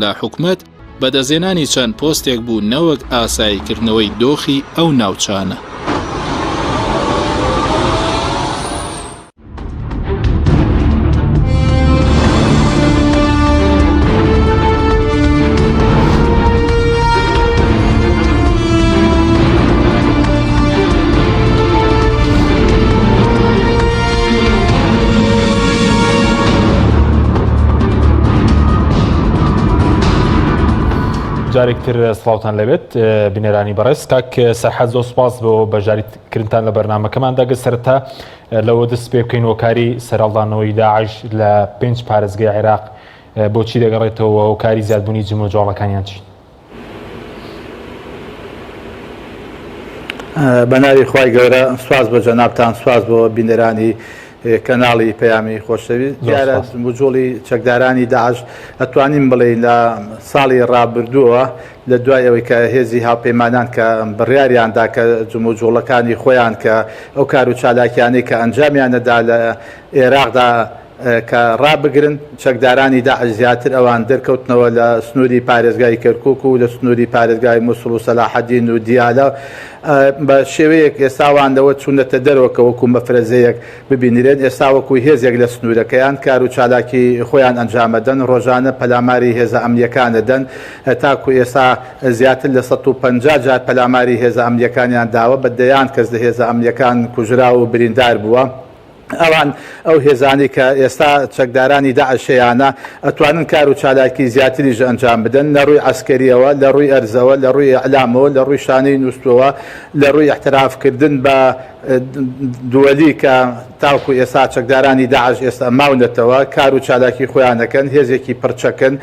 لە حکومەت بەدەستهێنانی چەند پۆستێک بوو نەوەک ئاساییکردنەوەی دۆخی ئەو ناوچانە. جارێکتر سڵاوتان لەبێت بینەرانی بەڕێز کاک سەرحەد زۆر سپاس بۆ بەشداری کردتان لە بەرنمەکەماندا گە سەرەتا لەوە دەست پێ بکەین هۆکاری سەرهەڵدانەوەی داعش لە پێنج پارێزگای عێراق بۆچی دەگەڕێتەوە هۆکاری زیادبوونی جموجۆڵەکانیان چین؟ بە ناوی خوای گەورە سواز بۆ جەنابتان سواز بۆ بینەرانی کەناڵی پەیامی خۆشەویست دیارە جموجۆڵی چەکدارانی داعش ئەتوانین بڵێین لە ساڵی ڕابردووەوە لە دوای ئەوەی کە هێزی هاوپەیمانان کە بڕیاریان دا کە جموجوڵەکانی خۆیان کە ئەو کار و چالاکیانەی کە ئەنجامیان نەدا لە ئێراقدا کە ڕابگرن، چەکدارانی داعش زیاتر ئەوان دەرکەوتنەوە لە سنووری پارێزگای کەرکوک و لە سنووری پارێزگای موسڵ و سەلاحەدین و دیالە بە شێوەیەک ئێستا ئەوان لەوە چوونەتە دەرەوە کە وەکو مەفرەزەیەک ببینرێن، ئێستا وەکو هێزێک لە سنوورەکەیان کار و چالاکی خۆیان ئەنجامەدەن، ڕۆژانە پەلاماری هێزە ئەمنییەکان ئەدەن، تاکو ئێستا زیاتر لە 150 جار پەلاماری هێزە ئەمنییەکانیان داوە، بە دەیان کەس لە هێزە ئەمنییەکان کوژراو و بریندار بووە. ئەوان ئەو هێزانەی کە ئێستا چەکدارانی داعش هەیانە ئەتوانن کار و چالاکی زیاتریش ئەنجام بدەن لە ڕووی عەسکەریەوە، لە ڕووی ئەرزەوە، لە ڕووی ئیعلامەوە، لە ڕووی شانەی نووستووەوە، لە ڕووی ئیعتراف کردن بە دووەلی کە تاوەکو ئێستا چەکدارانی داعش ئێستا ماونەتەوە کار و چالاکی خۆیان ئەکەن، هێزێکی پڕچەکن،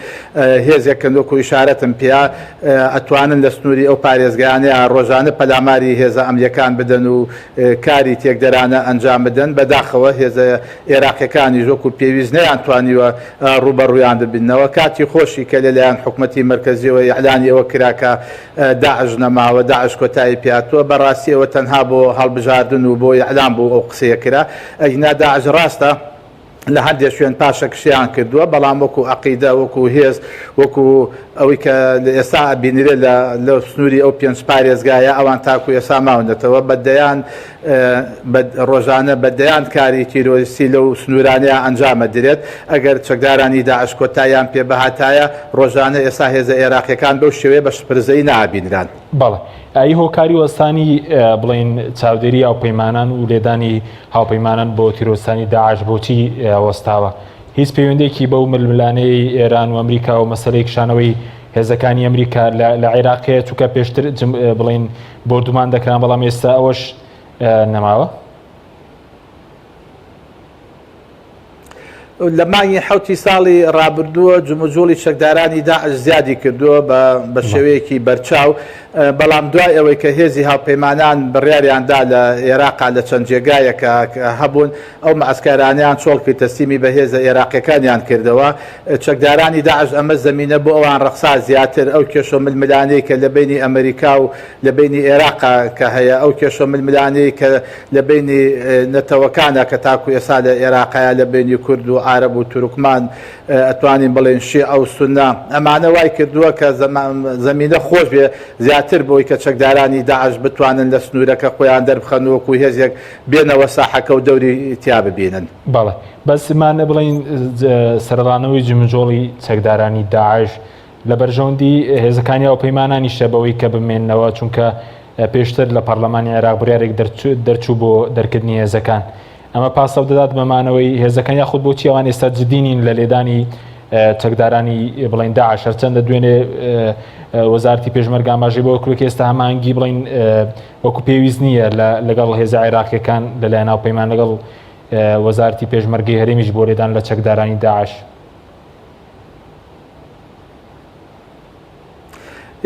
هێزێکن وەکو ئیشارەتم پێیا ئەتوانن لە سنووری ئەو پارێزگایانەیا ڕۆژانە پەلاماری هێزە ئەمنیەکان بدەن و کاری تێکدەرانە ئەنجام بدەن، بەداخەوە هێزە ئێراقیەکانیش وەکو پێویست نەیانتوانیوە ڕووبەڕوویان ببنەوە، کاتی خۆشی کە لەلایەن حکومەتی مەرکەزیەوە ئیعلانی ئەوە کرا کە داعش نەماوە، داعش کۆتایی پێهاتووە، بەڕاستی ئەوە تەنها بۆ هەڵبژاردن و بۆ ئیعلام بوو ئەو قسەیە کرا، ئەگینا داعش ڕاستە لە هەندێک شوێن پاشەکشەیان کردووە، بەڵام وەکو عەقیدە، وەکو هێز، وەکو ئەوەی کە لە ئێستا ئەبینرێ لە لە سنووری ئەو پێنج پارێزگایە ئەوان تاکو ئێستا ماونەتەوە بە دەیان بە ڕۆژانە بە دەیان کاری تیرۆریستی لەو سنوورانەیە ئەنجام ئەدرێت. ئەگەر چەکدارانی داعش کۆتاییان پێ بهاتایە، ڕۆژانە ئێستا هێزە ئێراقییەکان بەو شێوەیە بە شپرزەیی نائەبینران. بەڵێ. ئەی هۆکاری وەستانی بڵێین چاودێری هاوپەیمانان و لێدانی هاوپەیمانان بۆ تیرۆرستانی داعش بۆچی وەستاوە؟ هیچ پەیوەندێکی بەو ململانێی ئێران و ئەمریکا و مەسەلەی کشانەوەی هێزەکانی ئەمریکا لە عێراق هەیە چونکە پێشتر بڵێین بۆردومان دەکران بەڵام ئێستا ئەوەش نەماوە؟ لە مانگی حەوتی ساڵی ڕابردووە جموجوڵی چەکدارانی داعش زیادی کردووە بە شێوەیەکی بەرچاو، بەڵام دوای ئەوەی کە هێزی هاوپەیمانان بڕیاریان دا لە ئێراقا لە چەند جێگایەک کە هەبوون ئەو مەعسکەرانەیان چۆڵ کرد تەسلیمی بە هێزە ئێراقیەکانیان کردەوە چەکدارانی داعش ئەمە زەمینە بۆ ئەوان ڕەخسا زیاتر ئەو کێشە و ململانێی کە لە بەینی ئەمریکا و لە بەینی ئێراقا کە هەیە ئەو کێشە و ململانێی کە لە بەینی نەتەوەکانە کە تاکو ئێستا لە ئێراقایە لە بەینی کورد و عارەب و تورکمان ئەتوانین بڵێین شیعە و سوننە ئەمانە وای کردووە کە زەمینە خۆش بێ زیاتر بۆی کە چەکدارانی داعش بتوانن لە سنوورەکە خۆیان دەربخەن و وەکو هێزێک بێنەوە ساحەکە و دەوری تیا ببینن. بەڵێ بەس مان بڵێین سەرەڕانەوەی جموجۆڵی چەکدارانی داعش لە بەرژەوەندی هێزەکانی هاوپەیمانانیشە بەوەی کە بمێننەوە چونکە پێشتر لە پەرلەمانی عێراق بڕیارێک دەرچوو بۆ دەرکردنی هێزەکان ئەمە پاساو دەدات بە مانەوەی هێزەکان یاخود بۆچی ئەوان ئێستا جدی نین لە لێدانی چەکدارانی بڵین داعش هەرچەندە دوێنێ وەزارتی پێشمەرگە ئاماژەی بەوە کردووە کە ئێستا هەماهەنگی بڵین وەکو پێویست نییە لەگەڵ هێزە عێراقیەکان لەلایەن هاوپەیمان لەگەڵ وەزارتی پێشمەرگەی هەرێمیش بۆ لێدان لە چەکدارانی داعش.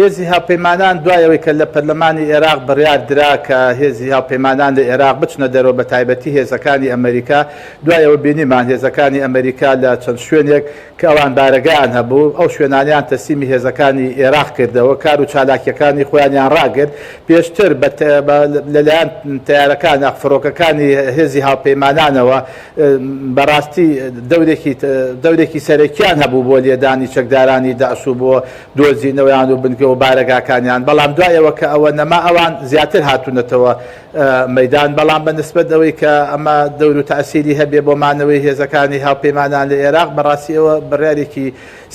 هێزی هاوپەیمانان دوای ئەوەی کە لە پەرلەمانی ئێراق بڕیار درا کە هێزی هاوپەیمانان لە ئێراق بچنە دەرەوە بە تایبەتی هێزەکانی ئەمەریکا، دوای ئەوە بینیمان هێزەکانی ئەمەریکا لە چەند شوێنێک کە ئەوان بارەگایان هەبوو ئەو شوێنانەیان تەسلیمی هێزەکانی ئێراق کردەوە، کار و چالاکییەکانی خۆیانیان ڕاگرت. پێشتر بە لەلایەن تەیارەکان یا فڕۆکەکانی هێزی هاوپەیمانانەوە بەڕاستی دەورێکی دەورێکی سەرەکیان هەبوو بۆ لێدانی چەکدارانی داعش و بۆ دۆزینەوەیان و بنکە و بارەگاکانیان، بەڵام دوای ئەوە کە ئەوە نەما ئەوان زیاتر هاتوونەتەوە مەیدان، بەڵام بە نسبەت ئەوەی کە ئەمە دەور و تەئسیری هەبێ بۆ مانەوەی هێزەکانی هاوپەیمانان لە ئێراق، بەڕاستی ئەوە بڕیارێکی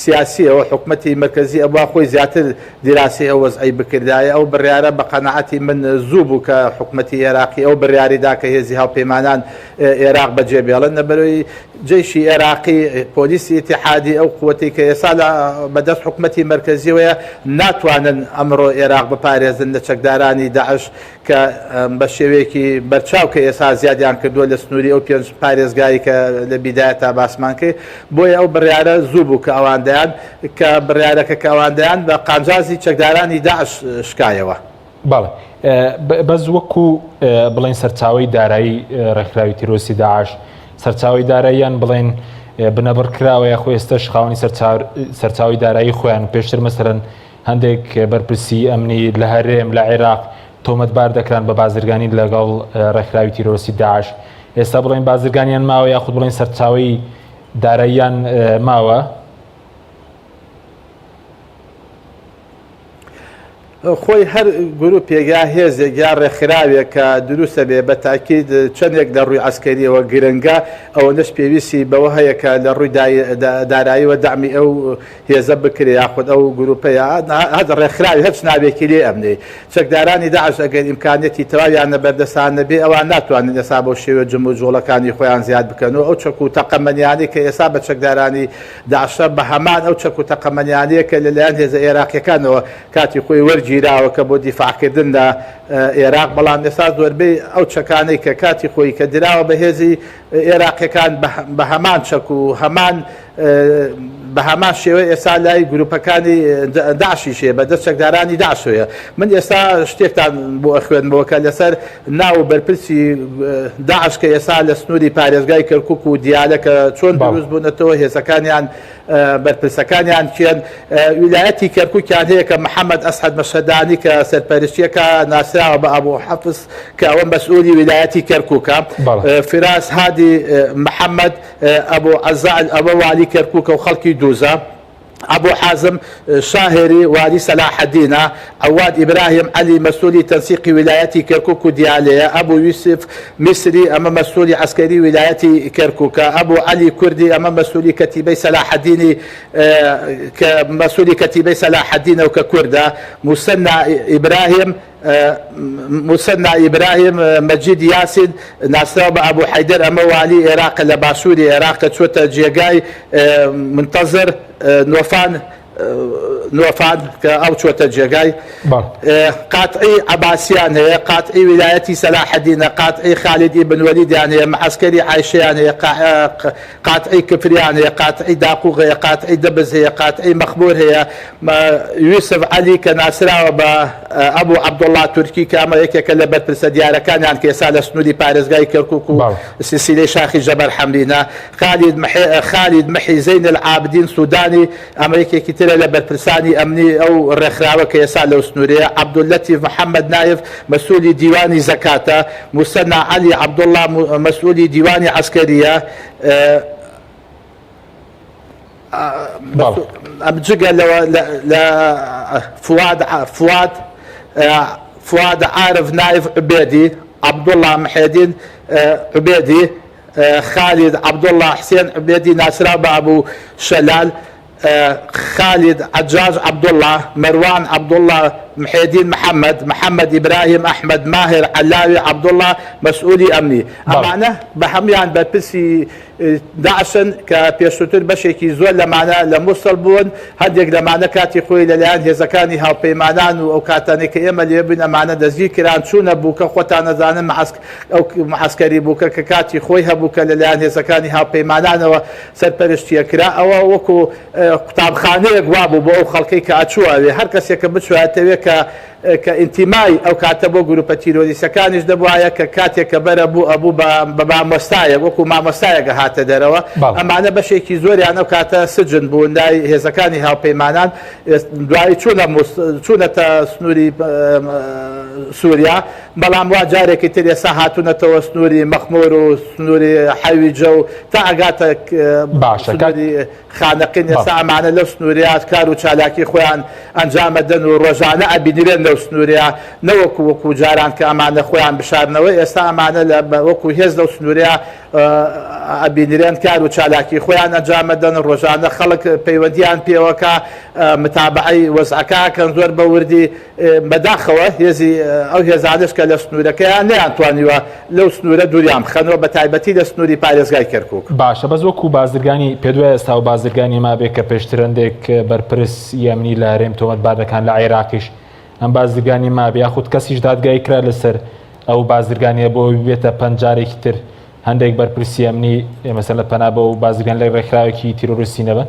سیاسییە و حکومەتی مەرکەزی ئەبوا خۆی زیاتر دیراسەی ئەو وەزعەی بکردایە، ئەو بڕیارە بە قەناعەتی من زوو بوو کە حکومەتی ئێراقی ئەو بڕیاری دا کە هێزی هاوپەیمانان ئێراق بەجێ بێڵن، لەبەرئەوەی جەیشی ئێراقی، پۆلیسی ئیتیحادی، ئەو قوەتەی کە ئێستا لە بە دەست حکومەتی مەرکەزیەوەیە ناتوانن ئەمڕۆ ئێراق بپارێزن لە چەکدارانی داعش کە بە شێوەیەکی بەرچاو کە ئێستا زیادیان کردووە لە سنووری ئەو پێنج پارێزگای کە لە بیدایەتا باسمان کرد. بۆیە ئەو بڕیارە زوو بوو کە ئەوان دەیان کە بڕیارەکە کە ئەوان دەیان بە قانجازی چەکدارانی داعش شکایەوە. بەڵێ بەس وەکو بڵێن سەرچاوی دارایی ڕێکخراوی تیرۆسی داعش سەرچاوی داراییان بڵێن بنەبڕ کراوە یاخۆ ئێستش خاوەنی سەرچاوی دارایی خۆیان پێشتر مەسەرەن هەندێک بەرپرسی ئەمنی لە هەرێم لە عێراق تۆمەتبار دەکران بە بازرگانی لەگەڵ ڕێکخراوی تیرۆسی داعش ئێستا بڵێن بازرگانیان ماوە یاخود بڵێن سەرچاوی داراییان ماوە؟ خۆی هەر گروپێک یا هێزێک یا ڕێکخراوێک کە دروستە بێ بە تاکید چەندێک لە ڕووی عەسکەریەوە گرنگە ئەوەندەش پێویستی بەوە هەیە کە لە ڕووی داراییەوە دەعمی ئەو هێزە بکرێ یاخود ئەو گروپە یا هەر ڕێکخراوی هەرچ ناوێکی لێ ئەمنێی. چەکدارانی داعش ئەگەر ئیمکانیەتی تەواویان لە بەردەستا نەبێ ئەوان ناتوانن ئێستا بەو شێوە جموجوڵەکانی خۆیان زیاد بکەن و ئەو چەک و تەقەمەنیانەی کە ئێستا بە چەکدارانی داعشە بە هەمان ئەو چەک و تەقەمەنیانەیە کە لەلایەن هێزە ئێراقیەکانەوە کاتی خۆی وەرگیراوە کە بۆ دیفاعکردن لە ئێراق، بەڵام ئێستا زۆربەی ئەو چەکانەی کە کاتی خۆی کە دراوە بە هێزی ئێراقیەکان بە هەمان چەک و هەمان بە هەمان شێوە ئێستا لای گروپەکانی داعشیش هەیە بە دەست چەکدارانی داعشەوەیە. من ئێستا شتێکتان بۆ ئەخوێنمەوە کە لەسەر ناو و بەرپرسی داعش کە ئێستا لە سنووری پارێزگای کەرکوک و دیالە کە چۆن دروست بوونەتەوە هێزەکانیان بەرپرسەکانیان کێن ویلایەتی کەرکوکیان هەیە کە محەممەد ئەسعەد مەشهەدانی کە سەرپەرشتیەکە ناسراوە بە ئەبو حەفس کە ئەوە مەسئولی ویلایەتی کەرکوکە فراس هادی محەممەد ئەبو عەزال ئەوە والی کەرکوکە و خەڵکی دووزە ئەبو حازم شاهێری والی سەلاحەدینە، عەواد ئیبراهیم عەلی مەسولی تەنسیقی ویلایەتی کەرکوک و دیالەیە، ئەبو یوسف میسری ئەمە مەسولی عەسکەری ویلایەتی کەرکوکە، ئەبو عەلی کوردی ئەمە مەسولی کەتیبەی سەلاحەدینی کە مەسولی کەتیبەی سەلاحەدینە و کە کوردە، موسەننا ئیبراهیم موسەننا ئیبراهیم مەجید یاسین ناسراو بە ئەبو حەیدەر ئەمە والی ئێراقە لە باشووری ئێراق کە چووەتە جێگای مونتەزر نۆفان نۆفان کە ئەو چووەتە جێگای قاتعی عەباسیان هەیە، قاتعی ویلایەتی سەلاحەدینە، قاتعی خالید ئیبن وەلیدیان هەیە، معەسکەری عایشەیان هەیە، قاتعی کفریان هەیە، قاتعی داقوق هەیە، قاتعی دبز هەیە، قاتعی مەخمور هەیە، یوسف عەلی کە ناسراوە بە ئەبو عەبدوڵڵا تورکی کە ئەمە یەکێکە لە بەرپرسە دیارەکانیان کە ئێستا لە سنووری پارێزگای کەرکوک و سلسیلەی شاخی جەبەل حەمرینە، خالید محی زەین العابدین سودانی ئەمە یەکێکی ترە لە بەرپرسانی ئەمنی ئەو ڕێکخراوە کە ئێستا لەو سنوورەیە، عەبدوللەتیف محەمەد نایف مەسئولی دیوانی زەکاتە، موسەنا عەلی عەبدوڵڵا مەسئولی دیوانی عەسکەرییە، ئەم جگە لەوە لە فواد فواد فواد عارف نایف عوبێدی، عەبدوڵڵا محێدین عوبێدی، خالید عەبدوڵڵا حسێن عوبێدی ناسراو بە ئەبو شەلال، خالید عەجاج عەبدوڵڵا، مەروان عەبدوڵڵا. محێدین محەمەد، محەمەد ئیبراهیم ئەحمەد ماهر عەلاوی عەبدوڵا مەسئولی ئەمنی. ئەمانە بە هەموویان بەرپرسی داعشن کە پێشووتر بەشێکی زۆر لەمانە لە موسڵ بوون، هەندێک لەمانە کاتی خۆی لەلایەن هێزەکانی هاوپەیمانان و ئەو کاتانەی کە ئێمە لێ بووین ئەمانە دەستگیر کران چوونە بووکە، خۆتان ئەزانن ئەو معەسکەری بووکە کە کاتی خۆی هەبوو کە لەلایەن هێزەکانی هاوپەیمانانەوە سەرپەرشتیە کرا ئەوە وەکو قوتابخانەیەک وابوو بۆ ئەو خەڵکەی کە ئەچووە ئەوێ هەر کەسێک کە بچوایەتەوێ کە کە ئینتیمای ئەو کاتە بۆ گروپە تیرۆریستەکانیش دەبوایە کە کاتێک کە بەرە بوو ئەبوو بە بە مامۆستایەک وەکو مامۆستایەک ئەهاتە دەرەوە ئەمانە بەشێکی زۆریان ئەو کاتە سجن بوون لای هێزەکانی هاوپەیمانان دوایی چوونە چوونەتە سنووری سووریا بەڵام وا جارێکی تر ئێستا هاتوونەتەوە سنووری مەخموور و سنووری حەویجە و تا ئەگاتە باشە کاک سنووری خانەقین ئێستا ئەمانە لەو سنوورەیا کار و چالاکی خۆیان ئەنجام ئەدەن و ڕۆژانە ئەبینرێن لەو سنوورەیا نەوەکو وەکو جاران کە ئەمانە خۆیان بشارنەوە ئێستا ئەمانە لە وەکو هێز لەو سنوورەیا ئەبینرێن کار و چالاکی خۆیان ئەنجام ئەدەن ڕۆژانە خەڵک پەیوەندیان پێوەکا متابعەی وەزعەکە ئەکەن زۆر بە وردی بەداخەوە هێزی ئەو هێزانەش کە لە سنوورەکەیان نەیانتوانیوە لەو سنوورە دووریان بخەنەوە بە تایبەتی لە سنووری پارێزگای کەرکووک. باشە بەس وەکو بازرگانی پێت وایە ئێستا ئەو بازرگانیە مابێ کە پێشتر هەندێک بەرپرس ی ئەمنی لە هەرێم تۆمەتبار دەکان لە عێراقیش ئەم بازرگانیە مابێ یاخود کەسیش دادگایی کرا لەسەر ئەو بازرگانیە بۆ ئەوی ببێتە پەند جارێکی تر هەندێک بەرپرسی ئەمنی مەسەلەن پەنا بەو بازرگان لە ڕێکخراوێکی تیرۆریستی نەبەن؟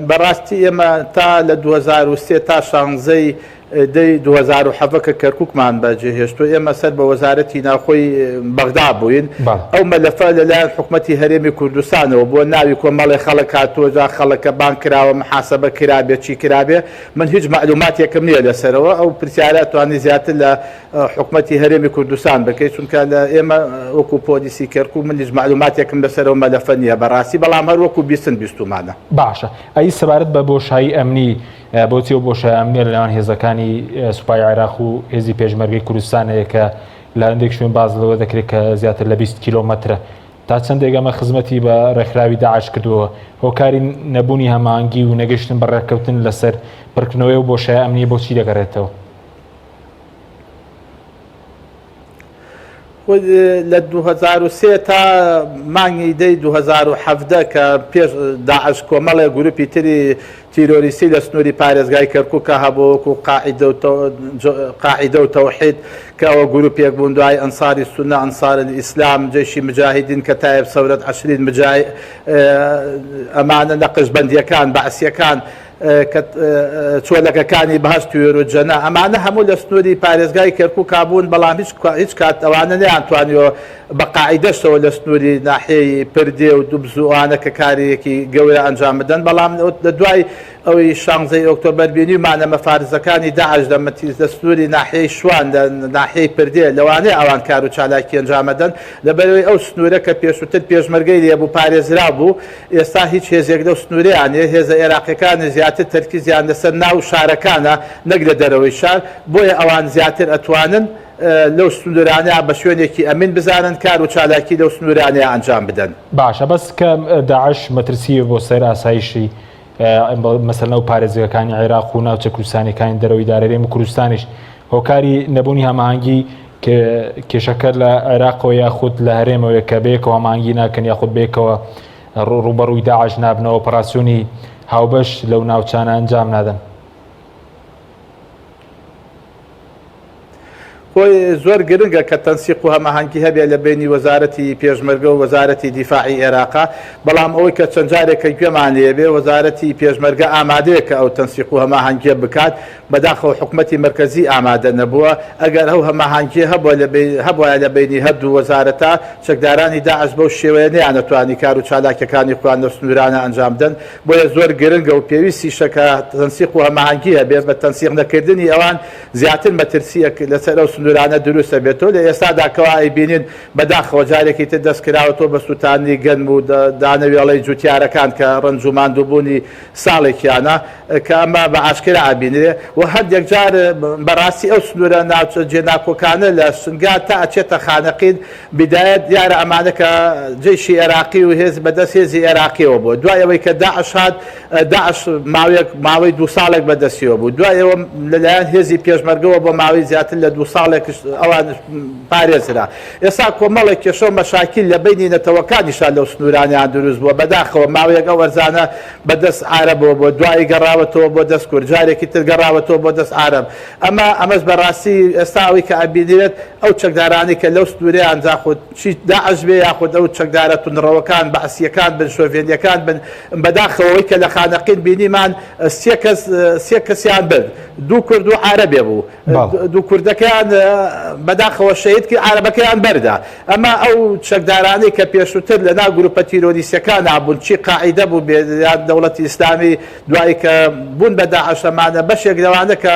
بەڕاستی ئێمە تا لە 2003 تا شانزەی دەی 2017 کە کەرکوکمان بەجێهێشت و ئێمە سەر بە وەزارەتی ناوخۆی بەغدا بووین ئەو مەلەفە لەلایەن حکومەتی هەرێمی کوردستانەوە بۆ ناوی کۆمەڵی خەڵک هاتووە جا خەڵکە بانگ کراوە محاسبە کرابێ چی کرابێ من هیچ مەعلوماتێکم نییە لەسەرەوە ئەو پرسیارە توانی زیاتر لە حکومەتی هەرێمی کوردستان بکەیت چونکە لە ئێمە وەکو پۆلیسی کەرکوک من هیچ مەعلوماتێکم لەسەر ئەو مەلەفە نییە بەڕاستی بەڵام هەر وەکو بیستن بیستومانە. باشە ئەی سەبارەت بە بۆشایی ئەمنی بۆچی ئەو بۆشای ئەمنیە لە نێوان هێزەکانی سوپای عێراق و هێزی پێشمەرگەی کوردستان هەیە کە لە هەندێک شوێن باس لەوە دەکرێت کە زیاتر لە 20 کیلۆمەترە تا چەندێک ئەمە خزمەتی بە ڕێکخراوی داعش کردووە هۆکاری نەبوونی هەماهەنگی و نەگەشتن بە ڕێککەوتن لەسەر پڕکردنەوەی ئەو بۆشای ئەمنیە بۆچی دەگەڕێتەوە؟ لە 2003 تا مانگی دەی 2017 کە پێش داعش کۆمەڵێک گروپی تری تیرۆریستی لە سنووری پارێزگای کەرکووکە هەبوو وەکو قاعیدە و تەوحید کە ئەوە گروپێک بوون دوای ئەنساری سونە ئەنسار ئیسلام جەیشی مجاهیدین کە تایب سەورەت عەشرین مجاهید ئەمانە نەقشبەندیەکان بەعسیەکان کە چۆلەکەکانی بەهەشت توێروجەنە ئەمانە هەموو لە سنووری پارێزگای کەرکووکا بوون، بەڵام هیچ هیچ کات ئەوانە نەیانتوانیوە بە قاعیدەشەوە لە سنووری ناحیەی پردێ و دوبز و ئەوانە کە کارێکی گەورە ئەنجام بدەن، بەڵام لە دوای ئەوی شانزەی ئۆکتۆبەر بینیومانە مەفارزەکانی داعش لە لە سنووری ناحیەی شوان لە ناحیەی پردێ لەوانەیە ئەوان کار و چالاکی ئەنجام ئەدەن، لەبەرئەوەی ئەو سنوورە کە پێشووتر پێشمەرگەی لێبوو پارێزراو بوو، ئێستا هیچ هێزێک لەو سنوورەیا نیە، هێزە ئێراقیەکانیش زیاتر تەرکیزیان لەسەر ناو شارەکانە نەک لە دەرەوەی شار، بۆیە ئەوان زیاتر ئەتوانن لەو سنوورانە بە شوێنێکی ئەمین بزانن کار و چالاکی لەو سنوورانەیا ئەنجام بدەن. باشە بەس کە داعش مەترسیە بۆ سەر ئاسایشی مەسەلەن ئەو پارێزگاکانی عێراق و ناوچە کوردستانیەکانی دەرەوەی دارەرێم و کوردستانیش هۆکاری نەبوونی هەماهەنگی کێشەکە لە عێراقەوە یاخود لە هەرێمەوەیە کە بەیەکەوە هەماهەنگی ناکەن یاخود بەیەکەوە ڕووبەڕووی داعش نابنەوە ئۆپەراسیۆنی هاوبەش لەو ناوچانە ئەنجام نادەن. خۆی زۆر گرنگە کە تەنسیق و هەماهەنگی هەبێ لە بەینی وەزارەتی پێشمەرگە و وەزارەتی دیفاعی ئێراقا، بەڵام ئەوەی کە چەند جارێک کە گوێمان لێ بێ وەزارەتی پێشمەرگە ئامادەیە کە ئەو تەنسیق و هەماهەنگیە بکات، بەداخەوە حکومەتی مەرکەزی ئامادە نەبووە، ئەگەر ئەو هەماهەنگیە هەبوایە لە بەینی هەردوو وەزارەتا، چەکدارانی داعش بەو شێوەیە نەیانەتوانی کار و چالاکیەکانی خۆیان لەو سنوورانە ئەنجام بدەن، بۆیە زۆر گرنگە و پێویستیشە کە تەنسیق و هەماهەنگی هەبێ، بە تەنسیق نەکردنی ئەوان زیاتر مەترسییەک لەسەر ئەو سنوورانە. سنوورانە دروست ئەبێتەوە. لە ئێستادا کەوا ئەیبینین بەداخەوە جارێکی تر دەست کراوەتەوە بە سووتاندنی گەنم و دانەوێڵەی جووتیارەکان کە ڕەنج و ماندووبوونی ساڵێکیانە کە ئەمە بە ئاشکرا ئەبینرێ و هەندێک جار بەڕاستی ئەو سنوورە ناوچە جێناکۆکانە لە شنگال تا ئەچێتە خانەقین بیدایەت دیارە ئەمانە کە جەیشی ئێراقی و هێز بەدەست هێزی ئێراقیەوە بووە دوای ئەوەی کە داعش هات داعش ماوەیەک ماوەی دوو ساڵێک بەدەستیەوە بوو دوای ئەوە لەلایەن هێزی پێشمەرگەوە بۆ ماوەی زیاتر لە دوو ساڵێک ئەوان پارێزرا ئێستا کۆمەڵێک کێشە و مەشاکیل لە بەینی نەتەوەکانیشا لەو سنوورانەیان دروست بووە بەداخەوە ماوەیەک ئەو ئەرزانە بەدەست عارەبەوە بووە دوایی گەڕاوەتەوە بۆ دەست کورد جارێکی تر گەڕاوەتەوە بۆ دەست عارەب ئەمە ئەمەش بەڕاستی ئێستا ئەوەی کە ئەبینرێت ئەو چەکدارانەی کە لەو سنوورەیان جاخود چی داعش بێ یاخود ئەو چەکدارە توندڕەوەکان بەعسییەکان بن شۆڤێنییەکان بن بەداخەوە ئەوەی کە لە خانەقین بینیمان سێ کەس سێ کەسیان برد دوو کورد و عارەبێ بوو دوو کوردەکەیان بەداخەوە شەهید کرد عارەبەکەیان بەردا ئەمە ئەو چەکدارانەی کە پێشووتر لە ناو گروپە تیرۆریستیەکانا بوون چی قاعیدە بوو بێ یان دەوڵەتی ئیسلامی دوایی کە بوون بە داعش ئەمانە بەشێک لەوانە کە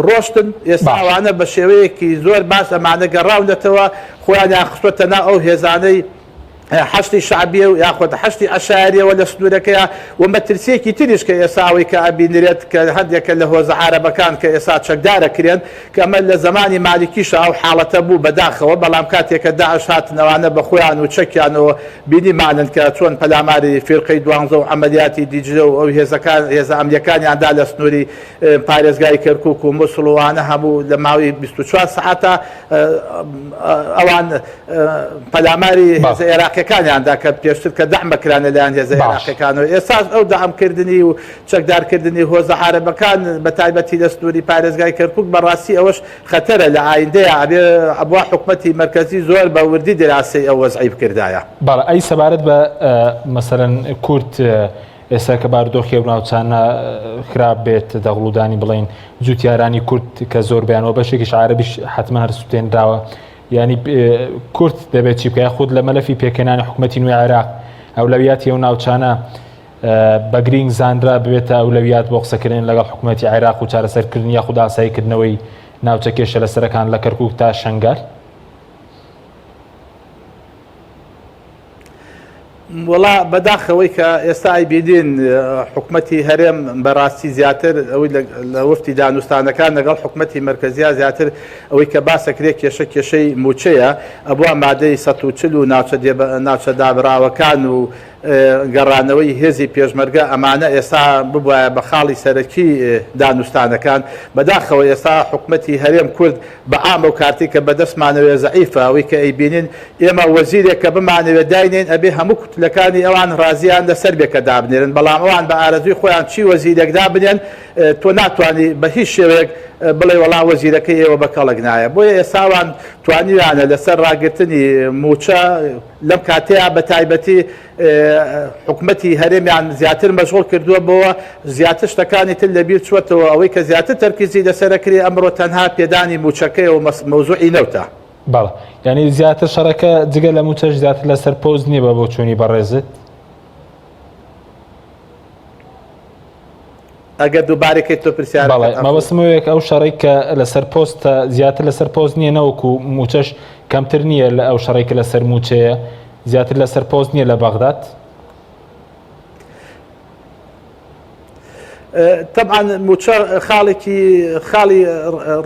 ڕۆشتن ئێستا ئەوانە بە شێوەیەکی زۆر باش ئەمانە گەڕاونەتەوە خۆیانیان خستۆتە ناو ئەو هێزانەی حەشدی شەعبیە و یاخود حەشدی عەشایەریەوە لە سنوورەکەیا و مەترسیەکی تریش کە ئێستا ئەوەی کە ئەبینرێت کە هەندێکە لە هۆزە عارەبەکان کە ئێستا چەکدارەکرێن کە ئەمە لە زەمانی مالیکیشا ئەو حاڵەتە بوو بەداخەوە بەڵام کاتێک کە داعش هاتن ئەوانە بە خۆیان و چەکیانەوە بینیمانن کە چۆن پەلاماری فیرقەی دوانزە و عەمەلیاتی دیجلە و ئەو هێزەکان هێزە ئەمنیەکانیان دا لە سنووری پارێزگای کەرکوک و موسڵ و ئەوانە هەموو لە ماوەی 24 سەعاتا ئەوان پەلاماری هێزە ئێراقیەکانیان دا کە پێشتر کە دەعم کران لەلایەن هێزە ئێراقیەکانەوە ئێستاش ئەو دەعمکردنی و چەکدارکردنی هۆزە عارەبەکان بە تایبەتی لە سنووری پارێزگای کەرکوک بەڕاستی ئەوەش خەتەرە لە ئایندەیە ئەبێ ئەبوا حکومەتی مەرکەزی زۆر بە وردی دیراسەی ئەو وەزعەی بکردایە. بەڵێ ئەی سەبارەت بە مەسەلەن کورد ئێستا کە بارودۆخی ئەو ناوچانە خراپ بێت دەغڵودانی بڵێین جوتیارانی کورد کە زۆربیان و بەشێکیش عارەبیش حتمما هەر سوتێنراوە یانی کورد دەبێت چی بکە یاخود لە مەلەفی پێکهێنانی حکومەتی نوێی عێراق ئەولەویاتی ئەو ناوچانە بە گرینگ زانرا ببێتە ئەولەویات بۆ قسەکردن لەگەڵ حکومەتی عێراق و چارەسەرکردن یاخود ئاساییکردنەوەی ناوچە کێشە لەسەرەکان لە کەرکوک تا شەنگال؟ وەڵا بەداخەوەی کە ئێستا ئەیبینین حکومەتی هەرێم بەڕاستی زیاتر ئەوەی لە وەفتی دانوستانەکان لەگەڵ حکومەتی مەرکەزیا زیاتر ئەوەی کە باسەکرێ کێشە کێشەی موچەیە ئەبوا مادەی 140 و ناوچە ناوچە دابراوەکان و گەڕانەوەی هێزی پێشمەرگە ئەمانە ئێستا ببوایە بە خاڵی سەرەکی دانوستانەکان بەداخەوە ئێستا حکومەتی هەرێم کورد بە عام ئەو کارتەی کە بەدەستمانەوەیە زەعیفە ئەوەی کە ئەیبینین ئێمە وەزیرێک کە بمانەوێ داینێین ئەبێ هەموو کوتلەکانی ئەوان ڕازیان لەسەر بێ کە دابنێرن بەڵام ئەوان بە ئارەزووی خۆیان چی وەزیرێک دابنێن تۆ ناتوانی بە هیچ شێوەیەک بڵێ وەڵا وەزیرەکەی ئێوە بە کەڵک نایە بۆیە ئێستا ئەوان توانیویانە لەسەر ڕاگرتنی مووچە لەم کاتەیە بە تایبەتی حکومەتی هەرێمیان زیاتر مەشغوڵ کردووە بۆوە زیاتر شتەکانی تر لەبیر چووەتەوە ئەوەی کە زیاتر تەرکیزی لەسەرەکرێ ئەمڕۆ تەنها پێدانی مووچەکەیە و مەوزوعی نەوتە. بەڵێ یانی زیاتر شەڕەکە جگە لە مووچەش زیاتر لەسەر پۆست نییە بە بۆچوونی بەڕێزت؟ ئەگەر دووبارەی کەیت تۆ پرسیارەکەت بەڵێ مەبەستم ئەوەیە کە ئەو شەڕەی کە لەسەر پۆستە زیاتر لەسەر پۆست نییە نەوەکو مووچەش کەمتر نییە لە ئەو شەڕەی کە لەسەر مووچەیە زیاتر لەسەر پۆست نییە لە بەغداد؟ تەبعەن مووچە خاڵێکی خاڵی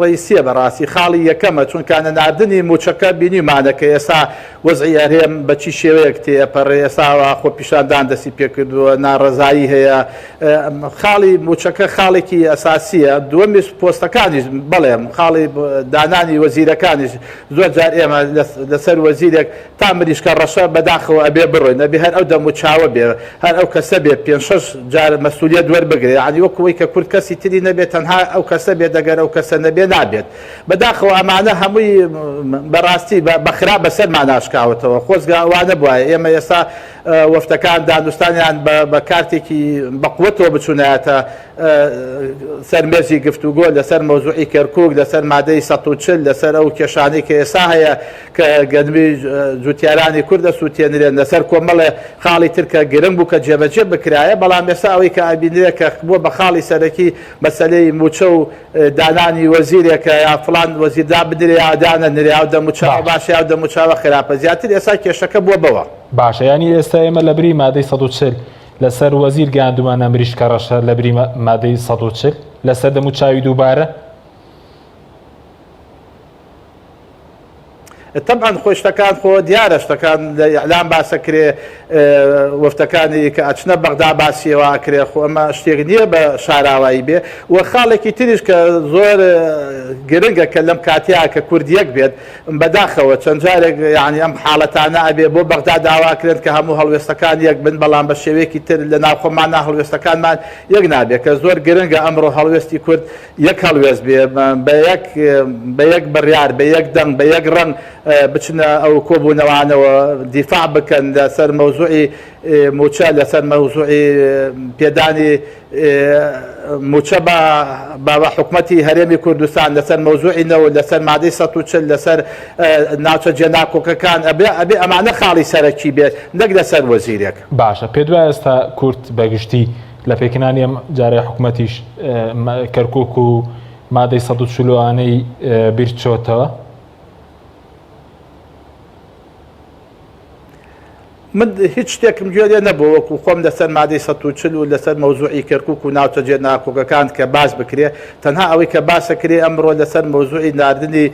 ڕئیسیە بەڕاستی خاڵی یەکەمە چونکە نەناردنی مووچەکە بینیمانە کە ئێستا وەزعی هەرێم بە چی شێوەیەک تێئەپەڕێ ئێستا خۆپیشاندان دەستی پێکردووە ناڕەزایی هەیە خاڵی مووچەکە خاڵێکی ئەساسیە دووەمیش پۆستەکانیش بەڵێ خاڵی دانانی وەزیرەکانیش زۆر جار ئێمە لەسەر وەزیرێک تا مریشکە ڕەشە بەداخەوە ئەبێ بڕۆین ئەبێ هەر ئەو دەم و چاوە بێ هەر ئەو کەسە بێ پێنج شەش جار مەسولیەت وەربگرێ یانی وەکو وەی کە کورد کەسی تری نەبێ تەنها ئەو کەسە بێت ئەگەر ئەو کەسە نەبێ نابێت بەداخەوە ئەمانە هەمووی بەڕاستی بە خراپ بەسەرمانا شکاوەتەوە خۆزگە وا نەبوایە ئێمە ئێستا. وەفدەکان دانوستانیان بە کارتێکی بەقوەتەوە بچوونایەتە سەر مێزی گفتوگۆ لەسەر مەوزوعی کەرکوک، لەسەر مادەی 140، لەسەر ئەو کێشانەی کە ئێستا هەیە کە گەنمی جوتیارانی کورد ئەسووتێنرێن، لەسەر کۆمەڵێ خاڵی تر کە گرنگ بوو کە جێبەجێ بکرایە، بەڵام ئێستا ئەوەی کە ئەبینرێ کە بووە بە خاڵی سەرەکی مەسەلەی مووچە و دانانی وەزیرێکە یا فڵان وەزیر دابنرێ یا دانەنرێ، ئەو دەموچاوە باشە یا ئەو دەموچاوە خراپە، زیاتر ئێستا کێشەکە بووە بەوە. باشە یانی ئێستا ئێمە لەبری مادەی 140 لەسەر وەزیر گەیاندومانە مریشکە ڕەشە لەبری مادەی 140 لەسەر دەموچاوی دووبارە؟ تەبعەن خۆ شتەکان خۆ دیارە شتەکان لە ئیعلام باسەکرێ وەفتەکانی کە ئەچنە بەغدا باسیەوە ئەکرێ خۆ ئەمە شتێک نییە بە شاراوایی بێ و خاڵێکی تریش کە زۆر گرنگە کە لەم کاتیا کە کورد یەک بێت بەداخەوە چەند جارێک یعنی ئەم حاڵەتانە ئەبێ بۆ بەغدا داواکرێن کە هەموو هەڵوێستەکان یەک بن بەڵام بە شێوەیەکی تر لە ناوخۆمانە هەڵوێستەکانمان یەک نابێت کە زۆر گرنگە ئەمڕۆ هەڵوێستی کورد یەک هەڵوێست بێ، بە یەک بە یەک بڕیار، بە یەک دەنگ، بە یەک ڕەنگ بچنە ئەو کۆبوونەوانەوە، دیفاع بکەن لەسەر مەوزوعی مووچە، لەسەر مەوزوعی پێدانی مووچە بە بە حکومەتی هەرێمی کوردستان، لەسەر مەوزوعی نەوت، لەسەر مادەی 140، لەسەر ناوچە جێناکۆکەکان، ئەبێ ئەبێ ئەمانە خاڵی سەرەکی بێت نەک لەسەر وەزیرێک. باشە پێت وایە ئێستا کورد بە گشتی لە پێکهێنانی ئەم جارەی حکومەتیش کەرکوک و مادەی 140 ئانەی بیرچۆتەوە؟ من هیچ شتێکم گوێ لێ نەبوو وەکو خۆم لەسەر مادەی 140 و لەسەر مەوزوعی کەرکوک و ناوچە جێ ناکۆکەکان کە باس بکرێ تەنها ئەوەی کە باسەکرێ ئەمڕۆ لەسەر مەوزوعی ناردنی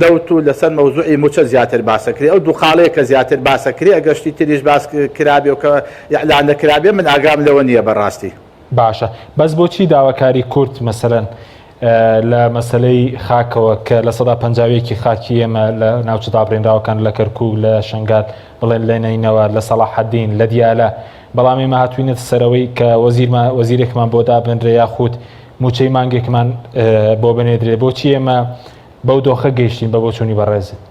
نەوت و لەسەر مەوزوعی موچە زیاتر باسەکرێ ئەو دوو خاڵەیە کە زیاتر باسەکرێ ئەگەر شتی تریش باس کرابێ و کە ئیعلان نەکرابێ من ئاگام لەوە نییە بەڕاستی. باشە بەس بۆچی داواکاری کورد مەسەلەن لە مەسەلەی خاکەوە کە 51% خاکی ئێمە لە ناوچە دابڕێنراوەکان لە کەرکوک لە شنگال بڵێن لە نەینەوە لە سەڵاحەدین لە دیالە بەڵام ئێمە هاتوینەتە سەرەوەی کە وەزیرمان وەزیرێکمان بۆ دابنرێ یاخود موچەی مانگێکمان بۆ بنێدرێ بۆچی ئێمە بەو دۆخە گەیشتین بە بۆچوونی بەڕێزت؟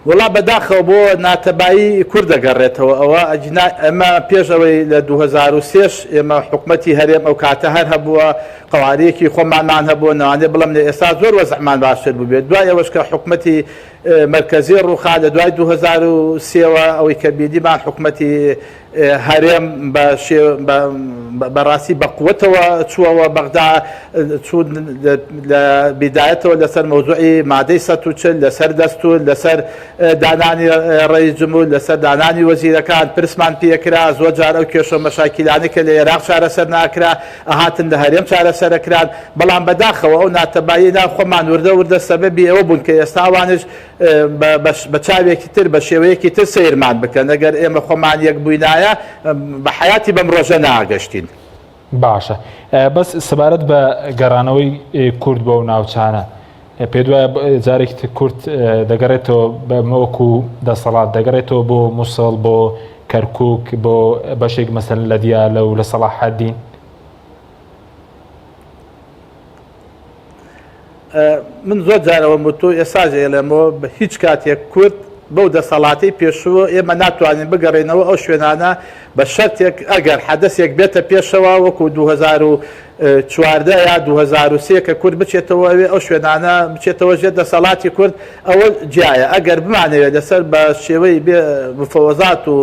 وەڵا بەداخەوە بۆ ناتەبایی کورد دەگەڕێتەوە ئەوە ئەگینا ئەمە پێش ئەوەی لە 2003 ئێمە حکومەتی هەرێم ئەو کاتە هەر هەبووە قەوارەیەکی خۆمانمان هەبووە نەوانێ بڵێم لە ئێستا زۆر وەزعمان باشتر بووبێت دوای ئەوەش کە حکومەتی مەرکەزی ڕووخا لە دوای 2003 وە ئەوەی کە بینیمان حکومەتی هەرێم بە بەڕاستی بە قوتەوە چووەوە بەغدا چوون لە بیدایەتەوە لەسەر مەوزوعی مادەی 140 لەسەر دەستور لەسەر دانانی ڕەئیس جمهور لەسەر دانانی وەزیرەکان پرسمان پێکرا زۆر جار ئەو کێشە مەشاکیلانەی کە لە ئێراق چارەسەر ناکرا ئەهاتن لە هەرێم چارەسەرەکران بەڵام بەداخەوە ئەو ناتەبایی ناو خۆمان وردە وردە سەبەبی ئەوە بوون کە ئێستا ئەوانش بە چاوێکی تر بە شێوەیەکی تر سەیرمان بکەن ئەگەر ئێمە خۆمان یەک بووینایە بە حەیاتی بەم ڕۆژە ناگەشتین. باشە بەس سەبارەت بە گەڕانەوەی کورد بۆ ناوچانە پێت وایە جارێکی تر کورد دەگەڕێتەوە بە وەکو دەسەڵات دەگەڕێتەوە بۆ موسڵ بۆ کەرکک بۆ بەشێک مەسەن لە دیالە و لە سەڵاحەدین؟ من زۆر جار ئەوەم وتووە ئێستاش ئەیڵێمەوە بە هیچ کاتێک کورد بەو دەسەڵاتەی پێشووە ئێمە ناتوانین بگەڕێینەوە ئەو شوێنانە بە شەرتێک ئەگەر حەدەسێک بێتە پێشەوە وەکو 2014 یا 2003 کە کورد بچێتەوە ئەوێ ئەو شوێنانە بچێتەوە ژێر دەسەڵاتی کورد ئەوە جیایە ئەگەر بمانەوێت لەسەر بە شێوەی بێ مفەوەزات و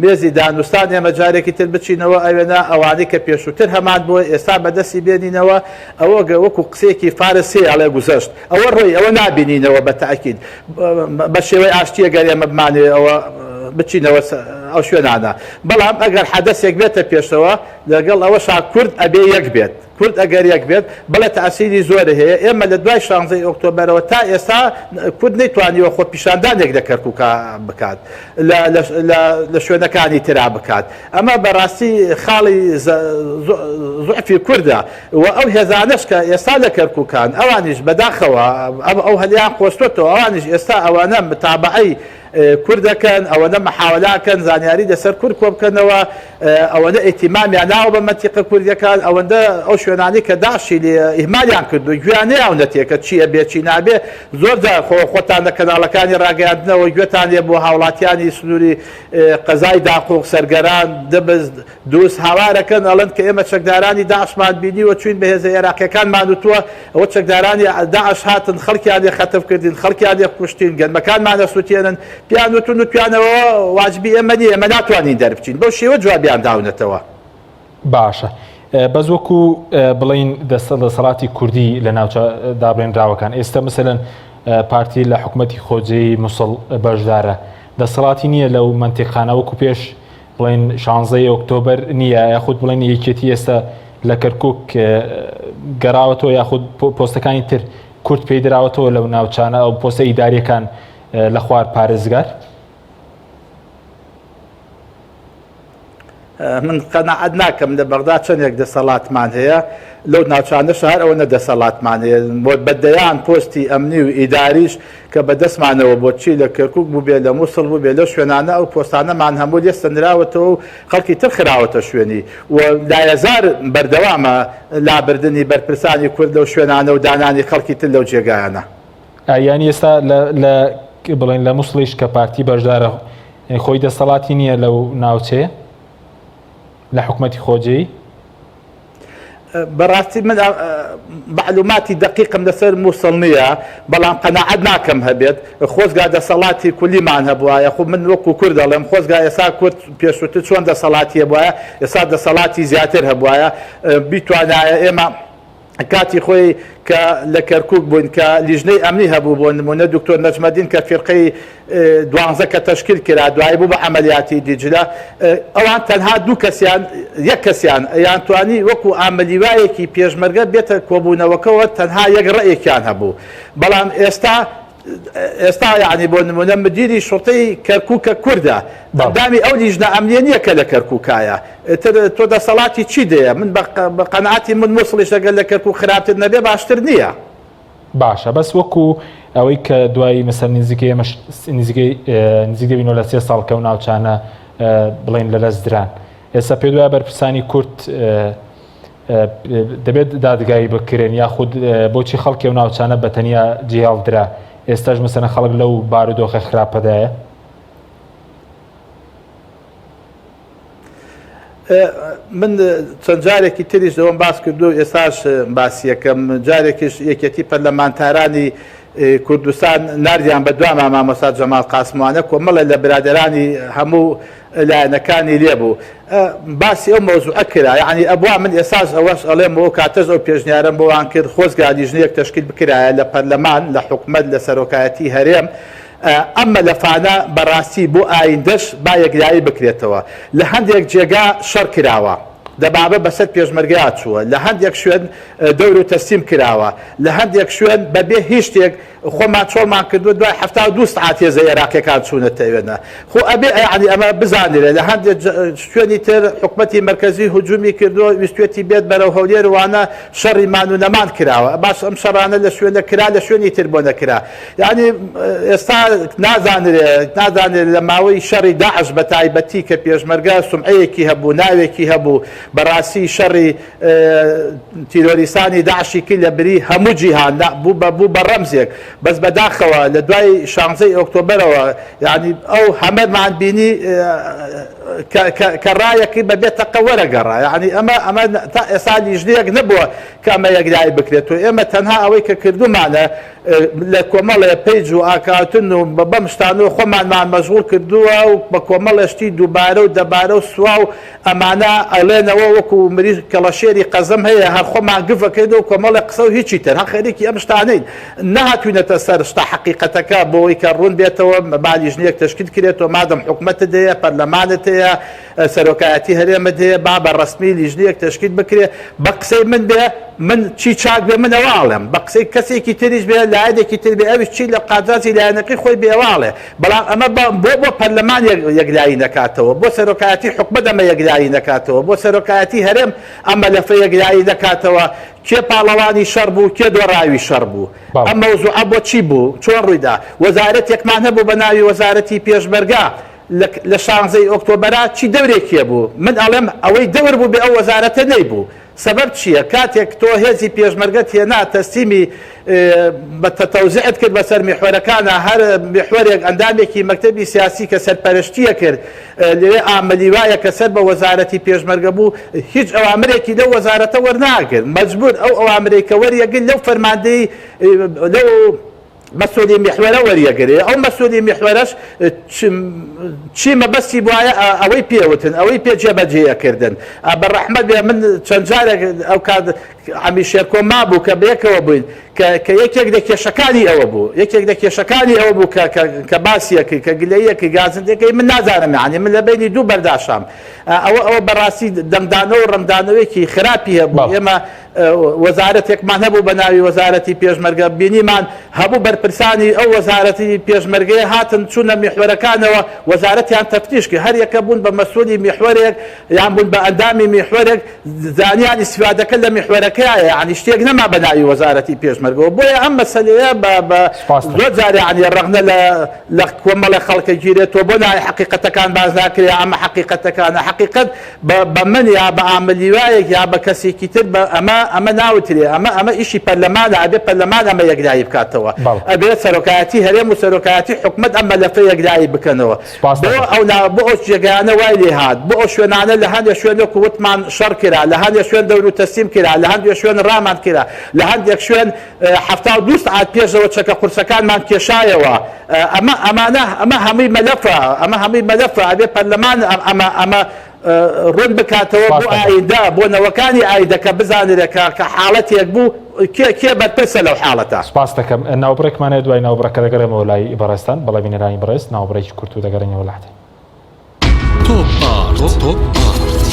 مێزی دانوستان ئێمە جارێکی تر بچینەوە ئەوێنە ئەوانەی کە پێشووتر هەمان بووە ئێستا بەدەستی بێنینەوە ئەوە گە وەکو قسەیەکی فارس هەیە ئەڵێ گوزەشت ئەوە ڕۆی ئەوە نابینینەوە بە تەئکید بە شێوەی ئاشتیە گەر ئێمە بمانەوێ ئەوە بچینەوە ئەو شوێنانە بەڵام ئەگەر حەدەسێک بێتە پێشەوە لەگەڵ ئەوەشا کورد ئەبێ یەک بێت. کورد ئەگەر یەک بێت، بەڵێ تەئسیری زۆری هەیە، ئێمە لە دوای شانزەی ئۆکتۆبەرەوە تا ئێستا کورد نەیتوانیوە خۆپیشاندانێک لە کەرکوکا بکات، لە شوێنەکانی ترا بکات، ئەمە بەڕاستی خاڵی زوعفی کوردە و ئەو هێزانەش کە ئێستا لە کەرکوکان ئەوانیش بەداخەوە ئەو هەلیان قۆستۆتەوە، ئەوانیش ئێستا ئەوانە متابەعەی کورد دەکەن، ئەوەنە مەحاوەلە ئەکەن زانیاری لەسەر کورد کۆبکەنەوە. ئەوەندە ئیهتیمامیان ناوە بە مەنتیقە کوردیەکان، ئەوەندە ئەو شوێنانەی کە داعشی لێ ئیهمالیان کردووە گوێیان نەیاونەتێ کە چی ئەبێ چی نابێ. زۆر جار خۆ خۆتان لە کەناڵەکانی ڕاگەیاندنەوە گوێتان لێ بووە هاوڵاتیانی سنووری قەزای داقوق، سەرگەران، دبز، دووس هاوارەکەن ئەڵێن کە ئێمە چەکدارانی داعشمان بینیوە چوین بە هێزە ئێراقیەکانمان وتووە ئەوە چەکدارانی داعش هاتن خەڵکیان لێ خەتف کردین خەڵکیان لێ کوشتین گەنمەکانمان ئەسوتێنن پێیان وتون وتویانەوە واجبی ئێمە نیە ئێمە ناتوانین دەربچین بەو شێوە جوابیان داونەتەوە. باشە بەس وەکو بڵین دەستە دەسەڵاتی کوردی لە ناوچە دابڕێنراوەکان ئێستا مثلەن پارتی لە حکوومەتی خۆجێی موسڵ بەشدارە دەسەڵاتی نییە لەو مەنتیقانە وەکو پێش بڵێن شانزەی ئۆکتۆبەر نییە یاخود بڵێن یەکێتی ئێستا لە کەرکک گەڕاوەتەوە یاخود پۆستەکانی تر کورد پێی دراوەتەوە لەو ناوچانە ئەو پۆستە ئیداریەکان لە خوار پارێزگار؟ من قەناعەت ناکەم لە بەغدا چەندێک دەسەڵاتمان هەیە لەو ناوچانەش هەر ئەوەنە دەسەڵاتمان هەیە بە دەیان پۆستی ئەمنی و ئیداریش کە بە دەستمانەوە بۆ چی لە کەرکوک بووبێ لە موسڵ بووبێ لەو شوێنانە ئەو پۆستانەمان هەموو لێ سەندراوەتەوە و خەڵکی تر خراوەتە شوێنی و لایەزار بەردەوامە لابردنی بەرپرسانی کورد لەو شوێنانە و دانانی خەڵکی تر لەو جێگایانە. یانی ئێستا لە بڵێن لە موسڵیش کە پارتی بەشدارە خۆی دەسەڵاتی نییە لەو ناوچەیە لە حکومەتی خۆجێی؟ بەڕاستی من مەعلوماتی دەقیقم لەسەر موسڵ نییە بەڵام قەناعەت ناکەم هەبێت خۆزگا دەسەڵاتی کولیمان هەبوایە خۆ من وەکو کورد دەڵێم خۆزگا ئێسا کورد پێشووتر چۆن دەسەڵاتی هەبوایە ئێستا دەسەڵاتی زیاتر هەبوایە بیتوانایە ئێمە کاتی خۆی کە لە کەرکوک بووین کە لیژنەی ئەمنی هەبوو بۆ نمونە دکتۆر نەجمەدین کە فیرقەی دوانزە کە تەشکیل کرا دوایی بوو بە عەمەلیاتی دیجلە ئەوان تەنها دوو کەسیان یەک کەسیان یان توانی وەکو ئامەلیوایەکی پێشمەرگە بێتە کۆبوونەوەکەوە تەنها یەک ڕەئێکیان هەبوو بەڵام ئێستا ئێستا یعنی بۆ نمونە مدیری شوڕتەی کەرکوک کە کوردە ئەندامی ئەو لیژنە ئەمنیە نییە کە لە کەرکوکایە ئیتر تۆ دەسەڵاتی چی دەیە من بە قەناعەتی من موسڵیش ئەگەر لە کەرکوک خراپتر نەبێ باشتر نییە. باشە بەس وەکو ئەوەی کە دوایی مەسەر نزیکەی ئێمەش نزیکەی نزیک دەبینەوە لە سێ ساڵ کە ئەو ناوچانە بڵێن لە دەست دران ئێستا پێ دوای بەرپرسانی کورد دەبێت دادگایی بکرێن یاخود بۆچی خەڵکی ئەو ناوچانە بە تەنیا جێهێڵدرا ئێستاش مەسەنە خەڵک لەو بارودۆخە خراپەدایە؟ من چەند جارێکی تریش ئەوەم باس کردو ئێستاش باسیەکەم جارێکیش یەکێتی پەرلەمانتارانی کوردستان ناردیان بە دواما مامۆستا جەمال قاسموانە کۆمەڵێ لە برادەرانی هەموو لایەنەکانی لێ بوو باسی ئەو مەوزوعە کرا یعنی ئەبوا من ئێساش ئەوەش ئەڵێم و کاتەش ئەو پێشنیارەم بۆوان کرد خۆزگا لیژنەیەک تەشکیل بکرایە لە پەرلەمان لە حکومەت لە سەرۆکایەتی هەرێم ئەم مەلەفانە بەڕاستی بۆ ئایندەش با یەکلایی بکرێتەوە. لە هەندێک جێگا شەڕ کراوە. دەبابە بەسەر پێشمەرگەیا چووە. لە هەندێک شوێن دەور و تەسلیم کراوە. لە هەندێک شوێن بە بێ هیچ شتێک خۆمان چۆڵمان کردووە دوای 72 سەعات هێزە ئێراقیەکان چوونەتە ئەوێنە. خۆ ئەبێ یەعنی ئەمە بزانرێ. لە هەندێک شوێنی تر حکومەتی مەرکەزی هجومی کردووە ویستوێتی بێت بەرەو هەولێر وانە شەڕی مان و نەمان کراوە. باش ئەم شەڕانە لە شوێنە کرا لە شوێنی تر بۆ نەکرا. یانی ئێستا نازانرێ نازانرێ لە ماوەی شەڕی داعش بە تایبەتی کە پێشمەرگە سومعەیەکی هەبوو ناوێکی هەبوو بەڕاستی شەڕی تیرۆریستانی داعشی کرد لە بری هەموو جیهان بوو بە بوو بە ڕەمزێک بەس بەداخەوە لە دوای شانزەی ئۆکتۆبەرەوە یعنی ئەو هەمەمان بینی کە ڕایەکی بە بێ تەقە وەرەگەڕا یعنی ئەمە ئەمە تا ئێستا لیژنەیەک نەبووە کە ئەمە یەکلایی بکرێت و ئێمە تەنها ئەوەی کە کردومانە لە کۆمەڵێ page و account و بەم شتانەوە خۆمانمان مەشغوڵ کردووە و بە کۆمەڵێ شتی دووبارە و دەبارە و سواو ئەمانە ئەڵێنەوە وەکو مریشک کەڵەشێری قەزەم هەیە هەر خۆمان گف ئەکەینەوە کۆمەڵێ قسە و هیچی تر هەر خەریکی ئەم شتانەین نەهاتوینەتە سەر شتە حەقیقەتەکە بۆی کە ڕوون بێتەوە با لیژنەیەک تەشکیل کرێتەوە مادەم حکومەتت هەیە پەرلەمانت هەیە سەرۆکایەتی هەرێمت هەیە با بە ڕەسمی لیژنەیەک تەشکیل بکرێ بە قسەی من بێ من چی چاک بێ من ئەوە ئەڵێم بە قسەی کەسێکی تریش بێ لایەنێکی تر بێ ئەویش چی لە قازانجی لایەنەکەی خۆی بێ ئەوە ئەڵێ بەڵام ئەمە بۆ بۆ پەرلەمان یەکلایی نەکاتەوە بۆ سەرۆکایەتی حکومەت ئەمە یەکلایی نەکاتەوە بۆ سەرۆکایەتی هەرێم ئەم مەلەفە یەکلایی نەکاتەوە کێ پاڵەوانی شەڕ بوو کێ دۆڕاوی شەڕ بوو ئەم مەوزوعە بۆ چی بوو چۆن ڕوویدا وەزارەتێکمان هەبوو بە ناوی وەزارەتی پێشمەرگە. لە شانزەی ئۆکتۆبەرا چی دەورێکی هەبوو؟ من ئەڵێم ئەوەی دەور بوو بێ ئەو وەزارەتە نەیبوو. سەبەب چییە؟ کاتێک تۆ هێزی پێشمەرگەت هێنا تەسلیمی بە تەوزیعت کرد بەسەر میحوەرەکانا هەر میحوەرێک ئەندامێکی مەکتەبی سیاسی کە سەرپەرشتیە کرد لەوێ ئاملیوایە کە سەر بە وەزارەتی پێشمەرگە بوو هیچ ئەوامرێکی لەو وەزارەتە وەرناگرت مەجبور ئەو ئەوامرەی کە وەریەگرت لەو فەرماندەی لەو مەسولی میحوەرە وەریەگرێ ئەو مەسولی میحوەرەش چی مەبەستی بوایە ئەوەی پێوتن ئەوەی پێ جێبەجێ ئەکردن بە ڕەحمەت بێ من چەند جارێک ئەو کات عەمی شێرکۆ مابوو کە بەیەکەوە بووین کە کە یەکێک لە کێشەکانی ئەوە بوو یەکێک لە کێشەکانی ئەوە بوو کە کە کە باسیەکەی کە گلەیەکەی گازندەکەی من نازانم یعنی من لە بینی دوو بەرداشام ئەوە ئەوە بەڕاستی دەنگدانەوە و ڕەنگدانەوەیەکی خراپی هەبوو ئێمە وەزارەتێکمان هەبوو بە ناوی وەزارەتی پێشمەرگە، بینیمان هەموو بەرپرسانی ئەو وەزارەتی پێشمەرگەیە هاتن چوونە میحوەرەکانەوە وەزارەتیان تەفتیش کرد، هەر یەکە بوون بە مەسئولی میحوەرێک یان بوون بە ئەندامی میحوەرێک، زانیان ئیستیفادەکە لە میحوەرەکەیە، یانی شتێک نەما بە ناوی وەزارەتی پێشمەرگەوە، بۆیە ئەم مەسەلەیە بە بە زۆر جار یانی ڕەخنە لە لە کۆمەڵێک خەڵک ئەگیرێت، تۆ بۆ ناوی حەقیقەتەکان باس ناکرێ، ئەمە حەقیقەتەکانە، حەقیقەت بە بە من یا بە ئاملیوایەک یا بە کەسێکی تر بە ئەمە ئەمە ناوترێ ئەمە ئەمە ئیشی پەرلەمانە ئەبێ پەرلەمان ئەمە یەکلایی بکاتەوە بەڵێ. ئەبێ سەرۆکایەتی هەرێم و سەرۆکایەتی حکومەت ئەم مەلەفە یەکلایی بکەنەوە سوپاس بۆ دەکەم. ئەو نا بۆ ئەو جێگایانە وای لێ هات بۆ ئەو شوێنانە لە هەندێ شوێن وەکو وتمان شەڕ کرا لە هەندێ شوێن دەور و تەسلیم کرا لە هەندێ شوێن ڕامان کرا لە هەندێک شوێن 72 سەعات پێشەوە چەکە قورسەکانمان کێشایەوە ئەمە ئەمانە ئەمە هەمووی مەلەفە ئەمە هەمووی مەلەفە ئەبێ پەرلەمان ئەمە ئەمە ڕوون بکاتەوە بۆ ئایندە بۆ نەوەکانی ئایندە کە بزانرێت کە کە حاڵەتێک بوو کێ کێ بەرپرسە لەو حاڵەتە. سوپاست دەکەم. ناوبڕێکمان هەیە دوای ناوبڕەکە دەگەڕێمەوە لای بەڕێزتان. بەڵێ بینەرانی بەڕێز ناوبڕێکی کورت و دەگەڕێینەوە لاتان. تۆپ ئارت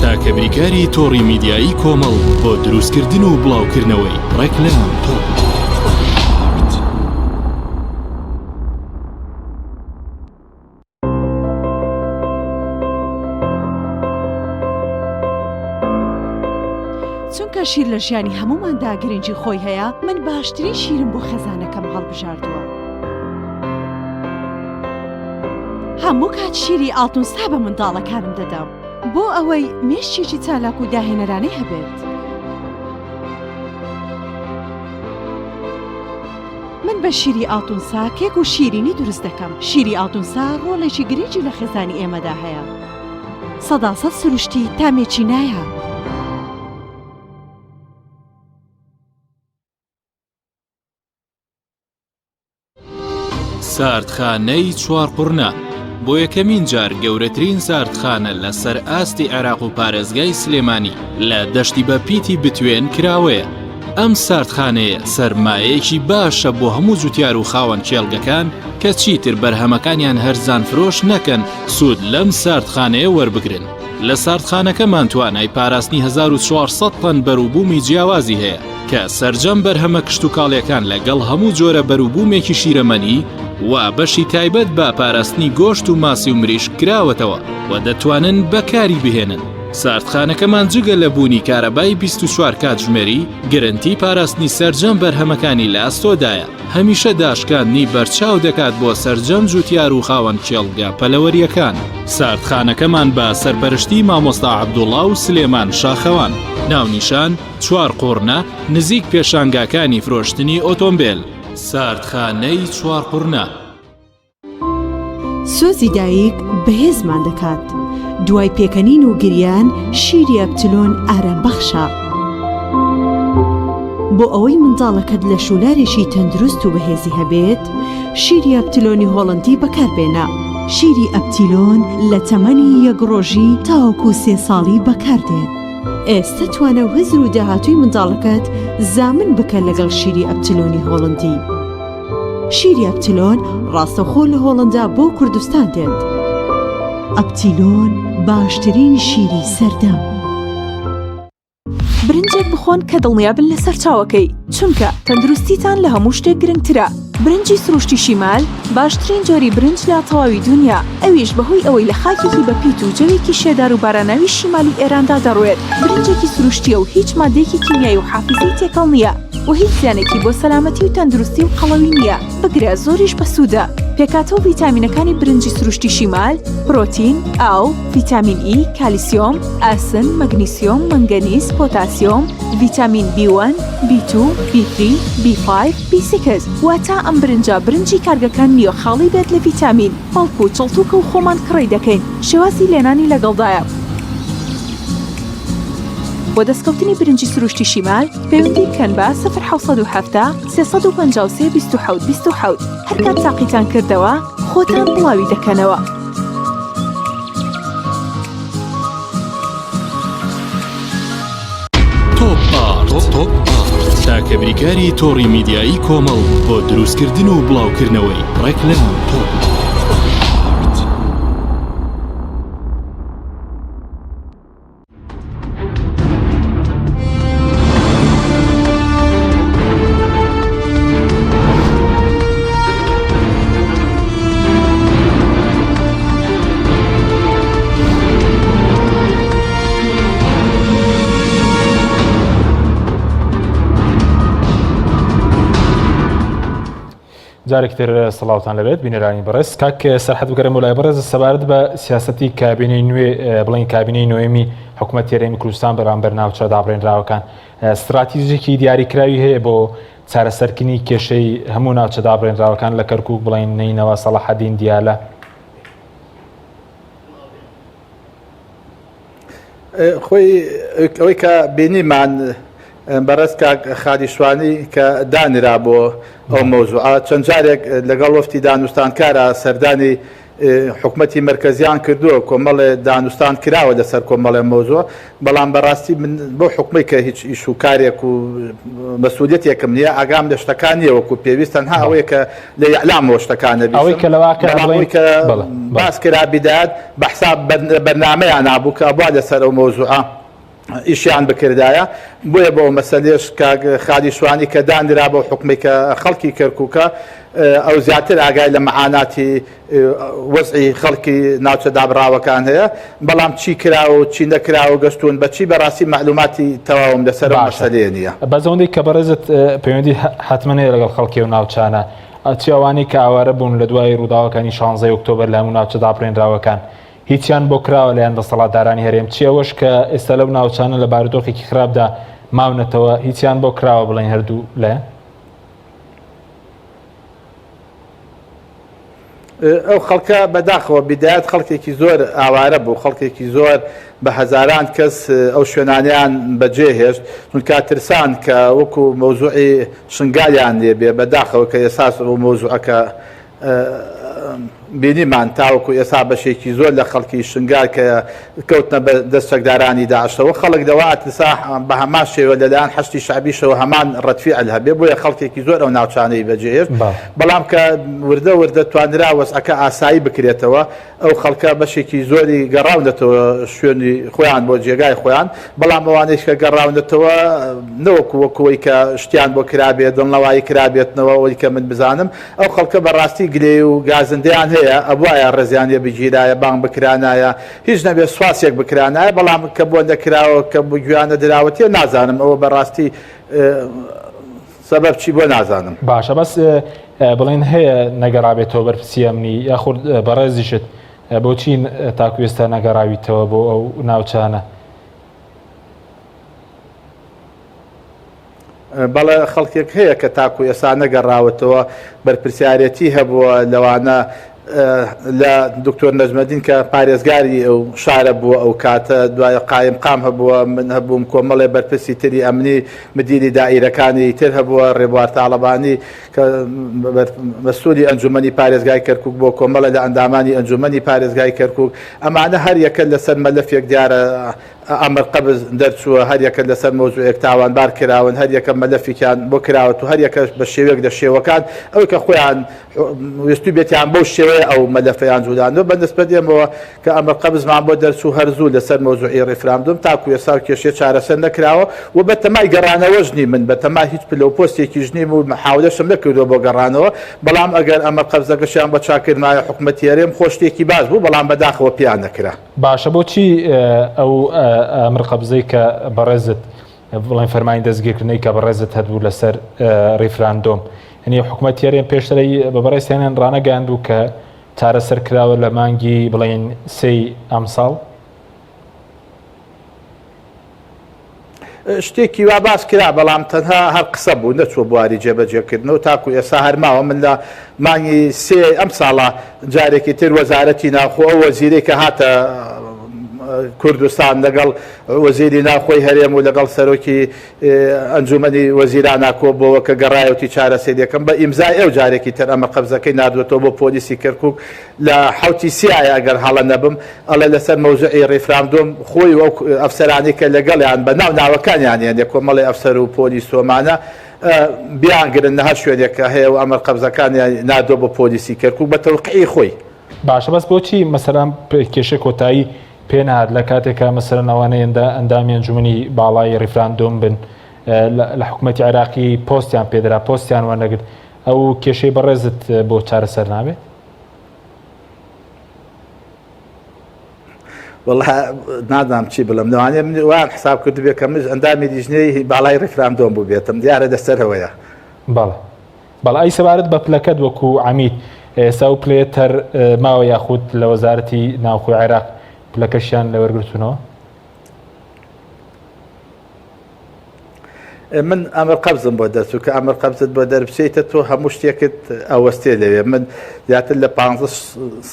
تاکە بریکاری تۆڕی میدیایی کۆمەڵ بۆ دروستکردن و بڵاوکردنەوەی ڕێکلام. تۆپ ئارت. چونکە شیر لە ژیانی هەمووماندا گرنگی خۆی هەیە، من باشترین شیرم بۆ خێزانەکەم هەڵبژاردووە. هەموو کات شیری ئاڵتونسا بە منداڵەکانم دەدەم بۆ ئەوەی مێشکێکی چالاک و داهێنەرانەی هەبێت. من بە شیری ئاڵتونسا کێک و شیرینی دروست دەکەم. شیری ئاڵتونسا ڕۆڵێکی گرنگی لە خێزانی ئێمەدا هەیە. سەداسەد سروشتی تامێکی نایاب. ساردخانەی چوارقوڕنە بۆ یەکەمین جار گەورەترین ساردخانە لە سەر ئاستی عێراق و پارێزگای سلێمانی لە دەشتی بە پیتی بتوێن کراوەیە. ئەم ساردخانەیە سەرمایەیەکی باشە بۆ هەموو جوتیار و خاوەن کێڵگەکان کە چیتر بەرهەمەکانیان هەرزان فرۆش نەکەن سوود لەم ساردخانەیە وەربگرن. لە ساردخانەکەمان توانای پاراستنی 1400 تەن بەروبوومی جیاوازی هەیە کە سەرجەم بەرهەمە کشتوکاڵیەکان لەگەڵ هەموو جۆرە بەروبوومێکی شیرەمەنی و بەشی تایبەت بە پاراستنی گۆشت و ماسی و مریشک کراوەتەوە و دەتوانن بەکاری بهێنن. ساردخانەکەمان جگە لە بوونی کارەبای 24 کاتژمێری، گرنتی پاراستنی سەرجەم بەرهەمەکانی لە ئەستۆدایە، هەمیشە داشکاندنی بەرچاو دەکات بۆ سەرجەم جوتیار و خاوەن کێڵگە پەلەوەرییەکان. ساردخانەکەمان بە سەرپەرشتی مامۆستا عەبدوڵا و سلێمان شاخەوان، ناونیشان، چوارقوڕنە، نزیک پێشانگاکانی فرۆشتنی ئۆتۆمبێل. ساردخانەی چوارقوڕنە. سۆزی دایک بەهێزمان دەکات. دوای پێکەنین و گریان شیری ئەپتلۆن ئارامبەخشە. بۆ ئەوەی منداڵەکەت لەشولارێکی تەندروست و بەهێزی هەبێت، شیری ئەپتلۆنی هۆڵەندی بەکاربێنە. شیری ئەپتیلۆن لە تەمەنی یەک ڕۆژی تاوەکو سێ ساڵی بەکاردێت. ئێستە توانا و هزر و داهاتووی منداڵەکەت زامن بکە لەگەڵ شیری ئەپتلۆنی هۆڵەندی. شیری ئەپتیلۆن ڕاستەوخۆ لە هۆڵەندا بۆ کوردستان دێت. ئەپتیلۆن باشترین شیری سەردەم. برنجێک بخۆن کە دڵنیابن لە سەرچاوەکەی، چونکە تەندروستیتان لە هەموو شتێک گرنگترە. برنجی سروشتی شیمال باشترین جۆری برنج لە تەواوی دونیا، ئەویش بەهۆی ئەوەی لە خاکێکی بەپیت و جەوێکی شێدار و باراناوی شیمالی ئێراندا دەڕوێت، برنجێکی سروشتییە و هیچ ماددەیەکی کیمیایی و حافیزەی تێکەڵ نییە. و هیچ زیانێکی بۆ سەلامەتی و تەندروستی و قەڵەوی نییە، بگرە زۆریش بەسوودە. پێکهاتە و ڤیتامینەکانی برنجی سروشتی شیمال، پرۆتین، ئاو، ڤیتامین ئی، کالیسیۆم، ئاسن، مەگنیسیۆم، مەنگەنیز، پۆتاسیۆم، ڤیتامین بی وەن، بی تو، بی ثری، بی فایڤ، بی سیکس، واتە ئەم برنجە برنجی کارگەکان نییە خاڵی بێت لە ڤیتامین، بەڵکو چڵتوکە و خۆمان کڕی دەکەین، شێوازی لێنانی لەگەڵدایە. بۆ دەستکەوتنی برنجی سروشتی شیمال پەیوەندی بکەن بە، 0770 353 27 27، هەرکات تاقیتان کردەوە خۆتان بڵاوی دەکەنەوە. تۆپ ئارت تاکە بریکاری تۆڕی میدیایی کۆمەڵ بۆ دروستکردن و بڵاوکردنەوەی ڕێکلام. تۆپ ئارت. جارێکی تر سڵاوتان لەبێت بینەرانی بەڕێز کاک سەرحەد بگەرم بۆ لای بەڕێز سەبارەت بە سیاسەتی کابینەی نوێ بڵین کابینەی نوێمی حکوومەت هەرێمی کوردستان بەرامبەر ناوچە دابڕێنراوەکان ستراتیژێکی دیاریکراوی هەیە بۆ چارەسەرکردنی کێشەی هەموو ناوچە دابڕێنراوەکان لە کەرکک بڵین نەینەوە سەڵاحەدین دیالە خۆی ئەوەی کە بینیمان بەڕێز کاک خالی شوانی کە دانرا بۆ ئەو مەوزوعە چەند جارێک لەگەڵ وەفتی دانوستانکارا سەردانی حکومەتی مەرکەزیان کردووە کۆمەڵێ دانوستان کراوە لەسەر کۆمەڵێ مەوزوع بەڵام بەڕاستی من بۆ حکومەی کە هیچ ئیش و کارێک و مەسئولیەتێکم نییە ئاگام لە شتەکان نییە وەکو پێویست تەنها ئەوەیە کە لە ئیعلامەوە شتەکان ئەوەی ئەبیستم کە لە واقع بەڵام بڵێین ئەوەی کە بەڵێ بەڵێ باس کرا بیدایەت بە حساب بەرنامەیان نابوو کە ئەبوا لەسەر ئەو مەوزوعە ئیشیان بکردایە بۆیە بۆ مەسەلێش کاک خالی شوانی کە دانرا بەو حوکمەی کە خەڵکی کەرکوکە ئەو زیاتر ئاگای لە مەعاناتی وەزعی خەڵکی ناوچە دابڕاوەکان هەیە بەڵام چی کراوە و چی نەکراوە گەشتوون بە چی بەڕاستی مەعلوماتی تەواوم لەسەر ئەو باشە مەسەلەیە نییە. بەس ئەوەندەی کە بەڕێزت پەیوەندی حەتمەن هەیە لەگەڵ خەڵکی ئەو ناوچانە چی ئەوانەی کە ئاوارە بوون لە دوای ڕووداوەکانی شانزەی ئۆکتۆبەر لە هەموو ناوچە دابڕێنراوەکان هیچیان بۆ کراوە لایەن دەسەڵاتدارانی هەرێم چی ئەوەش کە ئێستا لەو ناوچانە لە بارودۆخێکی خراپدا ماونەتەوە هیچیان بۆ کراوە بڵێن هەردوو لایەن؟ ئەو خەڵکە بەداخەوە بیدایەت خەڵکێکی زۆر ئاوارە بوو خەڵکێکی زۆر بە هەزاران کەس ئەو شوێنانیان بەجێ هێشت چونکە ترسان کە وەکو مەوزوعی شنگالیان لێ بێ بەداخەوە کە ئێساس ئەو مەوزوعەکە بینیمان تاوەکو ئێستا بەشێکی زۆر لە خەڵکی شنگال کە کەوتنە بە دەست چەکدارانی داعشەوە خەڵک لەوە ئەترسا بە هەمان شێوە لەلایەن حەشدی شەعبیشەوە هەمان ڕەدفیعل هەبێ بۆیە خەڵکێکی زۆر ئەو ناوچانەی بەجێهێشت بەڵام کە وردە وردە توانرا وەزعەکە ئاسایی بکرێتەوە ئەو خەڵکە بەشێکی زۆری گەڕاونەتەوە شوێنی خۆیان بۆ جێگای خۆیان، بەڵام ئەوانەیش کە گەڕاونەتەوە نەوەکو وەکو ئەوەی کە شتیان بۆ کرابێت، دڵنەوایی کرابێتنەوە، ئەوەی کە من بزانم ئەو خەڵکە بە ڕاستی گلەیی و گازندەیان هەیە، ئەبوایە ڕێزیان لێ بگیرایە، بانگ بکرانایە، هیچ نەبێت سوپاسێک بکرانایە، بەڵام کە بۆ نەکراوە، کە گوێیان نەدراوەتێ نازانم ئەوە بە ڕاستی سەبەب چی بوە نازانم. باشە بەس بڵێن هەیە نەگەڕابێتەوە بەرپرسی ئەمنی یاخود بەڕێزیشت بۆچی تاکو ئێستا نەگەڕاویتەوە بۆ ئەو ناوچانە؟ بەڵێ خەڵکێک هەیە کە تاکو ئێستا نەگەڕاوەتەوە بەرپرسیارەتی هەبووە لەوانە لە دکتۆر نەجمەدین کە پارێزگاری ئەو شارە بووە ئەو کاتە دوای قایمقام هەبووە من هەبووم کۆمەڵێ بەرپرسی تری ئەمنی مدیری دائیرەکانی تر هەبووە ڕێبوار تاڵەبانی کە مەسولی ئەنجومەنی پارێزگای کەرکوک بۆ کۆمەڵە لە ئەندامانی ئەنجومەنی پارێزگای کەرکوک ئەمانە هەر یەکە لەسەر مەلەفێک دیارە ئەمر قەبز دەرچووە هەر یەکە لەسەر مەوزوعێک تاوانبار کراون هەر یەکە مەلەفێکیان بۆ کراوەت و هەر یەکەش بە شێوەیەک لە شێوەکان ئەوەی کە خۆیان ویستوبێتیان بەو شێوەیە ئەو مەلەفەیان جولاندوە بە نسبەت ئێمەوە کە ئەمر قەبزمان بۆ دەرچوو هەر زوو لەسەر مەوزوعی ڕیفراندۆم تاکو ئێستا و کێشەیە چارەسەر نەکراوە و بە تەمای گەڕانەوەش نیم من بە تەمای هیچ پلە و پۆستێکیش نیم و محاولەشم نەکردووە بۆ گەڕانەوە بەڵام ئەگەر ئەمر قەبزەکەشیان بۆ چاککردنایە حکومەتی هەرێم خۆ شتێکی باش بوو بەڵام بەداخەوە پێیان نەکرا. باشە بۆچی ئەو ئەمر قەبزەی کە بەڕێزت بڵێن فەرمانی دەستگیرکردنەی کە بەڕێزت هەبوو لەسەر ڕیفراندۆم. یعنی حکومەتی هەرێم پێشترەی بە بەڕێزیانیان ڕانەگەیاندوو کە چارەسەر کراوە لە مانگی بڵێین سێی ئەمساڵ؟ شتێکی وا باس کرا بەڵام تەنها هەر قسە بوو نەچووە بواری جێبەجێکردنەوە تاکو ئێستا هەر ماوە من لە مانگی سێ ئەم ساڵە جارێکی تر وەزارەتی ناوخۆ ئەو وەزیرەی کە هاتە کوردستان لەگەڵ وەزیری ناوخۆی هەرێم و لەگەڵ سەرۆکی ئەنجومەنی وەزیرانا کۆبۆوە کە گەڕایەوتی چارەسەریەکەم بە ئیمزای ئەو جارێکی تر ئەمە قەبزەکەی ناردوەتەوە بۆ پۆلیسی کەرکوک لە حەوتی سیایە ئەگەر هەڵە نەبم ئەڵێ لەسەر مەوزوعی ڕیفراندۆم خۆی و ئەو ئەفسەرانەی کە لەگەڵیان بە ناو ناوەکانیان یەنێ کۆمەڵی ئەفسەر و پۆلیس و ئەمانە بیانگرن لە هەر شوێنێک کە هەیە و ئەمر قەبزەکانیان ناردوە بۆ پۆلیسی کەرکوک بە تەوقیعی خۆی. باشە بەس بۆچی مەسەلەن کێشەی کۆتایی پێ نەهات لە کاتێکا مەسەلەن ئەوانەی ئەندامی ئەنجومەنی باڵای ڕیفراندۆم بن لە حکومەتی عێراقی پۆستیان پێدرا پۆستیان وەرنەگرت ئەو کێشەی بەڕێزت بۆ چارەسەر نابێت؟ وەڵا نازانم چی بڵێم لەوانەیە من وایان حساب کردبێ کە منش ئەندامی لیژنەی باڵای ڕیفراندۆم بووبێتم دیارە لەسەرەوەیە. بەڵێ بەڵێ ئەی سەبارەت بە پلەکەت وەکو عەمید ئێستا ئەو پلەیە تەر ماوە یاخود لە وەزارەتی ناوخۆی عێراق پلەکەشیان لە وەرگرتوونەوە؟ من ئەمر قەبزم بۆ دەرچوو کە ئەمر قەبزت بۆ دەربچێتە تۆ هەموو شتێکت ئەوەستێ لەوێ من زیاتر لە پ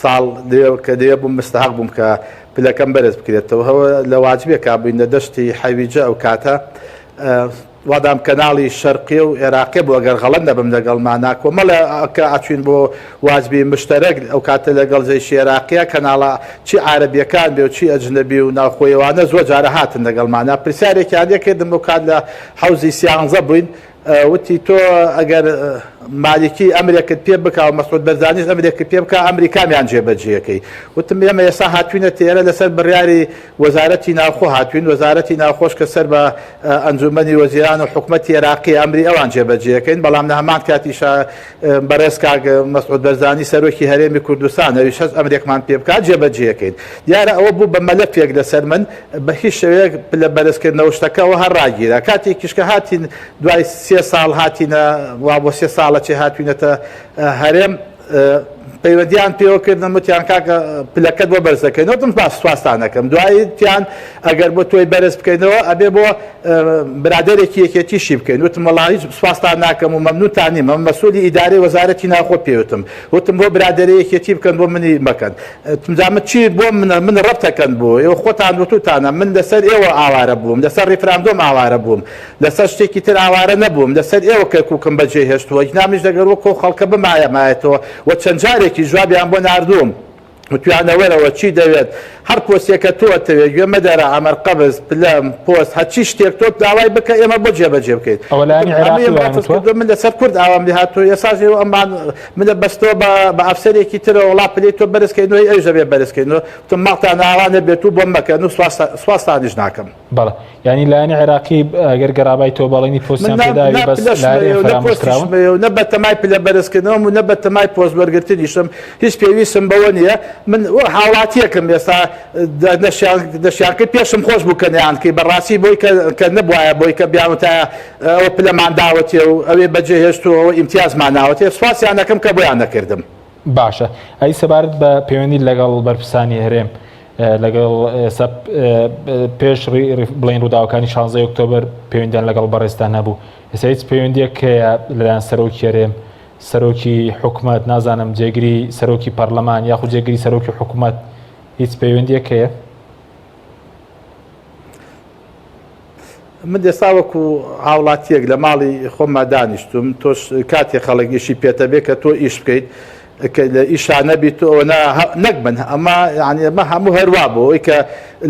ساڵ لێ کە لێ بووم مستحق بووم کە پلەکەم بەرز بکرێتەوە هەوە لە واجبێکا بووین لە دەشتی حەویجە ئەو کاتە وادام کەناڵی شەرقیە و ئێراقیە بوو ئەگەر غەڵەت نەبم لەگەڵمانا کۆمەڵە کە ئەچوین بۆ واجبی مشتەرەک ئەو کاتە لەگەڵ جەیشی ئێراقیە کەناڵە چی عارەبیەکان بێ و چی ئەجنەبی و ناوخۆی ئەوانە زۆر جارە هاتن لەگەڵمانا پرسیارێکیان لێ کردم ئەو کات لە حەوزی سیانزە بووین وتی تۆ ئەگەر مالیکی ئەمرێکت پێ بکا و مەسعود بەرزانیش ئەمرێکت پێ بکا ئەمری کامیان جێبەجێەکەی وتم ئێمە ئێستا هاتوینەتە ئێرە لەسەر بڕیاری وەزارەتی ناوخۆ هاتوین وەزارەتی ناوخۆش کە سەر بە ئەنجومەنی وەزیران و حکومەتی عێراقی ئەمری ئەوان جێبەجێکەین، بەڵام لە هەمان کاتیشا بەڕێز کاک مەسعود بەرزانی سەرۆکی هەرێمی کوردستان ئەویش هەست ئەمرێکمان پێ بکات جێبەجێکەین. دیارە ئەوە بوو بە مەلەفێک لەسەر من بە هیچ شێوەیەک پلە بەرزکردنەوە شتەکە ئەوە هەر ڕاگیرا. کاتێکیش کە هاتین دوای سێ ساڵ هاتینە وا بۆ سێ ساڵە چێ هاتوینەتە هەرێم، پەیوەندیان پێوە کردم وتیان کاکە پلەکەت بۆ بەرز دەکەینەوە وتم باش سوپاستان ئەکەم دوایی وتیان ئەگەر بۆ تۆی بەرز بکەینەوە ئەبێ بۆ برادەرێکی یەکێتیشی بکەین وتم وەڵا هیچ سوپاستان ناکەم و مەمنونتان نیم ئەمە مەسولی ئیدارەی وەزارەتی ناوخۆ پێ وتم وتم بۆ برادەری یەکێتی بکەن بۆ منی مەکەن وتم جا من چی بۆ منە من ڕەبتەکەن بۆ ئێوە خۆتان وتوتانە من لەسەر ئێوە ئاوارە بووم لەسەر ڕیفراندۆم ئاوارە بووم لەسەر شتێکی تر ئاوارە نەبووم، لەسەر ئێوە کەرکوکم بەجێ هێشتووە، ئینا منیش دەگەر وەک ئەو خەڵکە بمایەمایەتەوە و چەند جارێکیش جوابیان بۆ ناردووم، وتویانە وەرەوە چی دەوێت، هەر پۆستێک کە تۆ ئەتەوێت، گوێ مەدەرە ئەمەر قەبز، پلەم، پۆست، هەرچی شتێک تۆ داوای بکە ئێمە بۆت جێبەجێ بکەین. ئەوە لایەنی وتم عێراقی هەموویم وایان ڕەفز وتووە؟ کردووە، من لەسەر کورد ئاوام لێ هاتووە، ئێستاش ئێوە ئەمان منە بەستەوە بە بە ئەفسەرێکی ترەوە، وەڵا پلەی تۆ بەرز کەینەوە، هی ئەویش دەبێ بەرز کەینەوە، وتم ماڵتان ئاوا نەبێت و بۆم مەکەن و سوپاستانیش ناکەم. بەڵێ یانی لایەنی عێراقی ئەگەر گەڕابای تۆ بەڵێنی من پۆستیان نە پێداوی نە بەس پلەشم لایەنی هەیە و نە فەرامۆش کراون پۆستیشم هەیە و نە بەتەمای پلە بەرزکردنەوەم و نە بەتەمای پۆست وەرگرتنیشم هیچ پێویستم بەوە نییە من وەک هاوڵاتییەکم ئێستا دەشیان دەشیانکرد پێشم خۆش بوو کە نەیانکرد بەڕاستی بۆی کە کە نەبوایە بۆی کە بیانوتایە ئەوە پلەمان داوەتێ و ئەوێ بەجێ هێشت و ئەوە ئیمتیازمان ناوەتێ سوپاسیان ئەکەم کە بۆیان نەکردم. باشە ئەی سەبارەت بە پەیوەندی لەگەڵ بەرپرسانی هەرێم لەگەڵ ئێستا پێش بڵێن ڕووداوەکانی 16 ئۆکتۆبەر پەیوەندیان لەگەڵ بەڕێزتان هەبوو ئێستا هیچ پەیوەندیەک هەیە لەلایەن سەرۆکی هەرێم سەرۆکی حکومەت نازانم جێگری سەرۆکی پەرلەمان یاخود جێگری سەرۆکی حکومەت هیچ پەیوەندیەک هەیە؟ من ئێستا وەکو هاوڵاتیەک لە ماڵی خۆما دانیشتوم تۆش کاتێ خەڵک ئیشی پێتە بێ کە تۆ ئیش بکەیت کە لە ئیشا نەبی تۆ ئەوە نەک من ئەمە یعنی ئەمە هەموو هەروا بۆ ئەوەی کە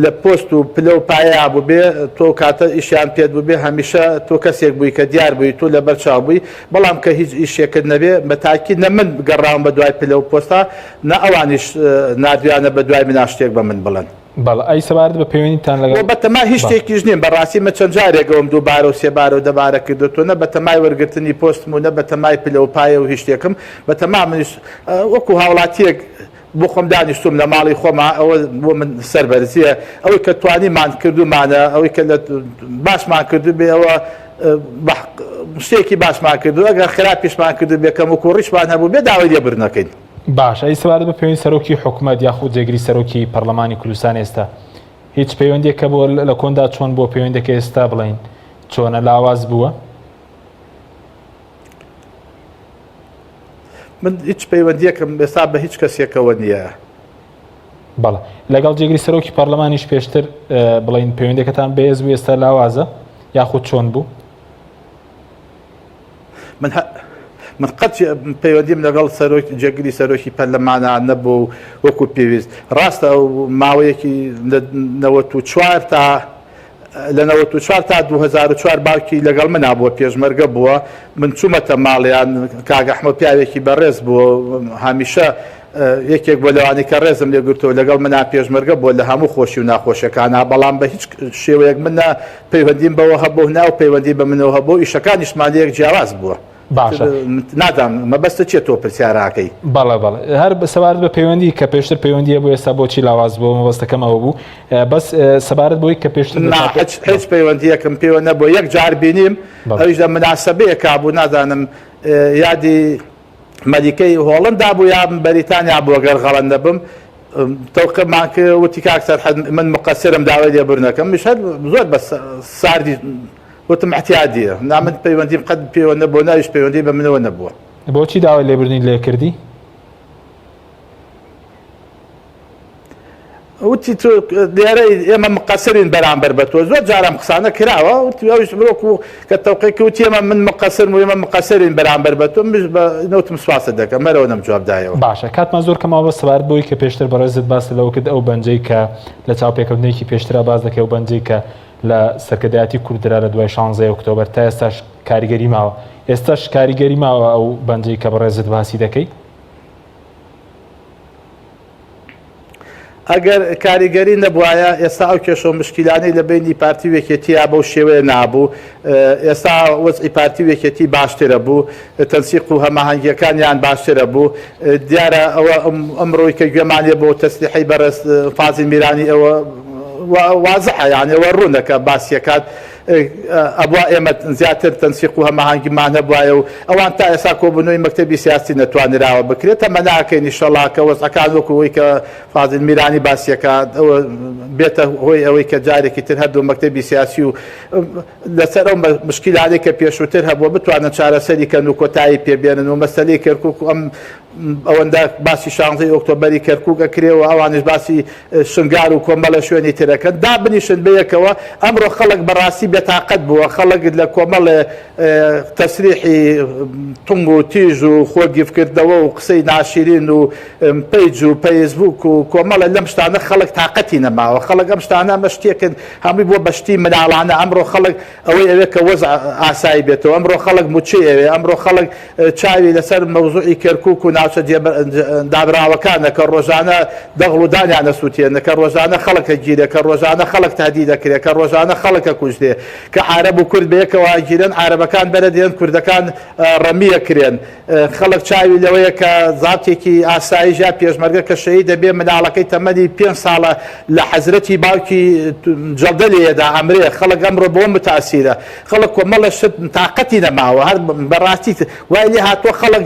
لە پۆست و پلە و پایە بوو بێ تۆ کاتە ئیشیان پێت بوو بێ هەمیشە تۆ کەسێک بووی کە دیار بووی تۆ لەبەر چاو بووی بەڵام کە هیچ ئیشێکت نەبێ بە تاکی نە من گەڕاوم بە دوای پلە و پۆستا نە ئەوانیش ناردویانە بە دوای منا شتێک بە من بڵێن. بەڵێ ئەی سەبارەت بە پەیوەندیتان لەگەڵ وە بەتەمای هیچ بەڵێ. شتێکیش نیم بەڕاستی من چەند جارێک ئەوەم دووبارە و سێبارە و دەبارە کردۆتەوە نە بەتەمای وەرگرتنی پۆستم و نە بەتەمای پلە و پایە و هیچ شتێکم بەتەما منیش وەکو هاوڵاتیەک بۆ خۆم دانیشتوم لە ماڵی خۆما ئەوە بۆ من سەربەرزیە ئەوەی کە توانیمان کردومانە ئەوەی کە لە باشمان کردوبێ ئەوە. شتێکی باشمان کردو ئەگەر خراپیشمان کردو بێ کەم و کوڕیشمان هەبوو بێ داوای لێبوردن نەکەین. باشە ئەی سەبارەت بە پەیوەندی سەرۆکی حکومەت یاخود جێگری سەرۆکی پەرلەمانی کوردستان ئێستا هیچ پەیوەندیەک هەبووە لە کۆندا چۆن بووە پەیوەندەکە ئێستا بڵێین چۆنە لاواز بووە؟ من هیچ پەیوەندیەکم ئێستا بە هیچ کەسێکەوە نییە. بەڵێ لەگەڵ جێگری سەرۆکی پەرلەمانیش پێشتر بڵین پەیوەندەکەتان بەهێز بوو ئێستا لاوازە یاخود چۆن بوو؟ من من قەت پەیوەندیم لەگەڵ سەرۆک جێگری سەرۆکی پەرلەمانە نەبوو وەکو پێویست ڕاستە ئەو ماوەیەکی لە 94 تا لە 94 تا 2004 باوکی لەگەڵ منا بووە پێشمەرگە بووە من چوومەتە ماڵیان کاک ئەحمەد پیاوێکی بەڕێز بووە هەمیشە یەکێک بووە لەوانەی کە ڕێزم لێ گرتووە لەگەڵ منا پێشمەرگە بووە لە هەموو خۆشی و ناخۆشیەکانا بەڵام بە هیچ شێوەیەک من نە پەیوەندیم بەوە هەبوو نە ئەو پەیوەندی بە منەوە هەبوو ئیشەکانیشمان لە یەک جیاواز بووە. باشە. نازانم مەبەستت چیە تۆ پرسیاراکەی؟ بەڵێ بەڵێ هەر سەبارەت بە پەیوەندی کە پێشتر پەیوەندی هەبوو ئێستا بۆچی لاواز بووە مەبەستەکەم ئەوە بوو بەس سەبارەت بۆی کە پێشتر نا هیچ هیچ پەیوەندیەکم پێوە نەبووە یەک جار بینیم ئەویش لە مناسەبەیەکا بوو نازانم یادی مەلیکەی هۆڵندا بوو یا بەریتانیا بوو گەر غەڵەت نەبم تەوقمان کرد وتی کاک سەرحەد من مقەسرم داوای لێبوردنەکەم منیش هەر زۆر بە ساردی وتم اعتیادیە نا من پەیوەندیم قەت پێوە نەبووە ناویش پەیوەندی بە منەوە نەبووە. بۆچی داوای لێبوردنی لێ کردی؟ وتی تۆ لێرەی ئێمە مقەسرین بەرامبەر بە تۆ زۆر جار ئەم قسانە کراوە وتی ئەویش وەکو کە تەوقێ کرد وتی ئێمە من مقەسرم و ئێمە مقەسرین بەرامبەر بە تۆ منیش بە نەوتم سوپاست دەکەم هەرەوە نەم جواب دایەوە. باشە کاتمان زۆر کەمەوە بەس سەبارەت بەوەی کە پێشتر بەڕێزت باست لەوە کرد ئەو بەنجەی کە لە چاوپێکەوتنێکی پێشترا باس دەکەی ئەو بەنجەی کە لە سەرکردایەتی کورد درا لە دوای شانزەی ئۆکتۆبەر تا ئێستاش کاریگەری ماوە ئێستاش کاریگەری ماوە ئەو بەنجەی کە بەڕێزت باسی دەکەی؟ ئەگەر کاریگەری نەبوایە ئێستا ئەو کێشە و مشکیلانەی لە بەینی پارتی و یەکێتییا بەو شێوەیە نابوو، ئێستا وەزعی پارتی و یەکێتی باشترە بوو، تەنسیق و هەماهەنگییەکانیان باشترە بوو، دیارە ئەوە ئەمڕۆی کە گوێمان لێ بۆ تەسریحەی بەڕێز فازیل میرانی ئەوە وازحە یانی ئەوە ڕوونە کە باسی ئەکات ئەبوا ئێمە زیاتر تەنسیق و هەماهەنگیمان هەبوایە و ئەوان تا ئێستا کۆبوونەوەی مەکتەبی سیاسی نەتوانراوە بکرێت تەمەنا ئەکەین ئیشەڵا کە وەزعەکان وەکو ئەوەی کە فازیل میرانی باسی ئەکات ئەوە بێتە هۆی ئەوەی کە جارێکی تر هەردوو مەکتەبی سیاسی و لەسەر ئەو مشکیلانەی کە پێشووتر هەبووە بتوانن چارەسەری کەن و کۆتایی پێ بێنن و مەسەلەی کەرکوک و ئەم ئەوەندە باسی شانزەی ئۆکتۆبەری کەرکوک ئەکرێ و ئەوانیش باسی شنگال و کۆمەڵە شوێنی ترەکەن دابنیشن بەیەکەوە ئەمڕۆ خەڵک بەڕاستی بێتاقەت بووە خەڵک لە کۆمەڵێ تەسریحی تونگ و تیژ و خۆ گیفکردنەوە و قسەی ناشیرین و پەیج و پەیسبوک و کۆمەڵە لەم شتانە خەڵک تاقەتی نەماوە خەڵک ئەم شتانە ئەمە شتێکن هەمووی بووە بە شتی مناڵانە ئەمڕۆ خەڵک ئەوەی ئەوێ کە وەزع ئاسایی بێتەوە ئەمڕۆ خەڵک موچەی ئەوێ ئەمڕۆ خەڵک چاوی لەسەر مەوزوعی کەرکوک و ناوچە دابراوەکانە کە ڕۆژانە دەغڵ و دانیان ئەسوتێنن کە ڕۆژانە خەڵک ئەگیرێ کە ڕۆژانە خەڵک تەهدید ئەکرێ کە ڕۆژانە خەڵک ئەکوژرێ کە عارەب و کورد بەیەکەوە ئەگیرێن عارەبەکان بەرەدرێن کوردەکان ڕەمی ئەکرێن خەڵک چاوی لەوەیە کە زابتێکی ئاسایش یا پێشمەرگە کە شەهید دەبێ مناڵەکەی تەمەنی پێنج ساڵە لە حەزرەتی باوکی جەڵدە لێیەدا ئەمرێ خەڵک ئەمڕۆ بەوە متاسیرە خەڵک کۆمەڵە شت تاقەتی نەماوە هەر بەڕاستی وای لێ هاتووە خەڵک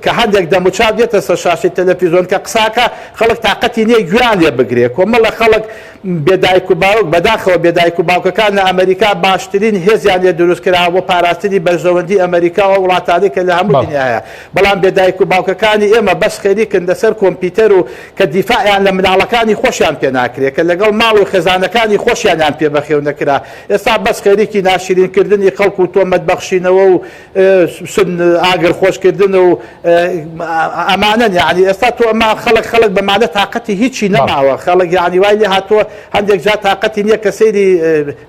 کە هەندێک دەموچاو دێتە سەر شاشەی تەلەفیزۆن کە قساکە خەڵک تاقەتی نییە گوێیان لێ بگرێ کۆمەڵە خەڵک بێ دایک و باوک، بەداخەوە بێ دایک و باوکەکان لە ئەمەریکا باشترین هێزیان لێ دروست کراوە بۆ پاراستنی بەرژەوەندی ئەمەریکا و ئەو وڵاتانەی کە لە هەموو دنیا هەیە، بەڵام بێ دایک و باوکەکانی ئێمە بەس خەریکن لەسەر کۆمپیوتەر و کە دیفاعیان لە مناڵەکانی خۆشیان پێ ناکرێ، کە لەگەڵ ماڵ و خێزانەکانی خۆشیانیان پێ بەخێو نەکرا، ئێستا بەس خەریکی ناشرین کردنی خەڵک و تۆمەت بەخشینەوە و شت ئاگر خۆشکردن و ئەمانەن یعنی ئێستا تۆ ئەمە خەڵک خەڵک بەمانە تاقەتی هیچی نەماوە خەڵک یعنی وای لێ هاتووە هەندێک جار تاقەتی نییە کە سەیری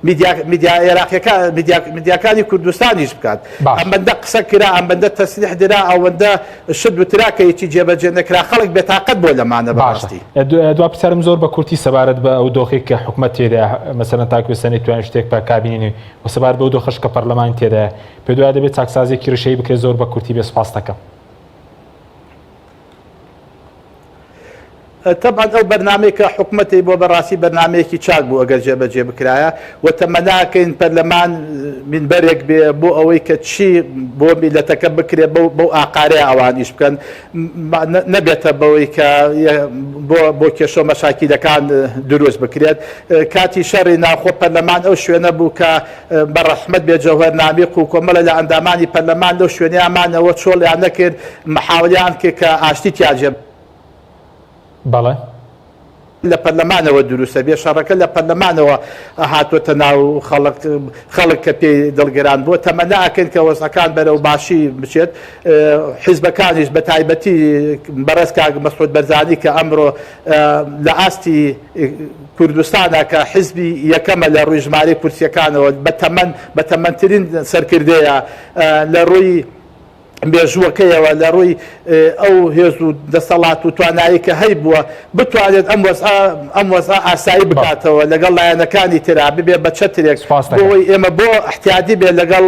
میدیا میدیا عێراقیەکە میدیا میدیاکانی کوردستانیش بکات ئەمەندە قسە کرا ئەمەندە تەسریح درا ئەوەندە شت وترا کە هیچی جێبەجێ نەکرا خەڵک بێتاقەت بووە لەمانە بەڕاستی. دوا پرسیارم زۆر بە کورتی سەبارەت بە ئەو دۆخێک کە حکومەت تێدایە مەسەلەن تاکو ئێستا نەیتوانی شتێک بە کابینەی نوێ و سەبارەت بەو دۆخەش کە پەرلەمانی تێدایە پێت وایە دەبێت چاکسازیەکی ڕیشەیی بکرێت زۆر بە کورتی بێ سوپاست دەکەم. تەبعەن ئەو بەرنامەی کە حکومەتی بۆ بەڕاستی بەرنامەیەکی چاک بوو ئەگەر جێبەجێ بکرایە و تەمەناکەین پەرلەمان مینبەرێک بێ بۆ ئەوەی کە چی بۆ میلەتەکە بکرێ بەو بەو ئاقارەیە ئەوان ئیش بکەن نەبێتە بەوەی کە بۆ بۆ کێشە و مەشاکیلەکان دروست بکرێت کاتی شەڕی ناوخۆ پەرلەمان ئەو شوێنە بوو کە بە ڕەحمەت بێ جەوهەر نامیق و کۆمەڵە لە ئەندامانی پەرلەمان لەو شوێنەیان مانەوە چۆڵیان نەکرد محاولیان کرد کە ئاشتی تیا جێ بەڵێ. لە پەرلەمانەوە دروستە بێ شەڕەکە لە پەرلەمانەوە هاتۆتە ناو خەڵک خەڵک کە پێی دڵگران بووە تەمەنا ئەکەین کە وەزعەکان بەرەو باشی بچێت حیزبەکانیش بە تایبەتی بەڕێز کاک مەسعود بەرزانی کە ئەمڕۆ لە ئاستی کوردستانە کە حیزبی یەکەمە لە ڕووی ژمارەی کورسیەکانەوە بە تەمەن بە تەمەنترین سەرکردەیە لە ڕووی مێژووەکەیەوە لە ڕووی ئەو هێز و دەسەڵات و توانایی کە هەیبووە بتوانێت ئەم وەزعە ئەم وەزعە ئاسایی بکاتەوە لەگەڵ لایەنەکانی ترا ببێ بە چەترێک بۆی ئێمە بۆ احتیادی بێ لەگەڵ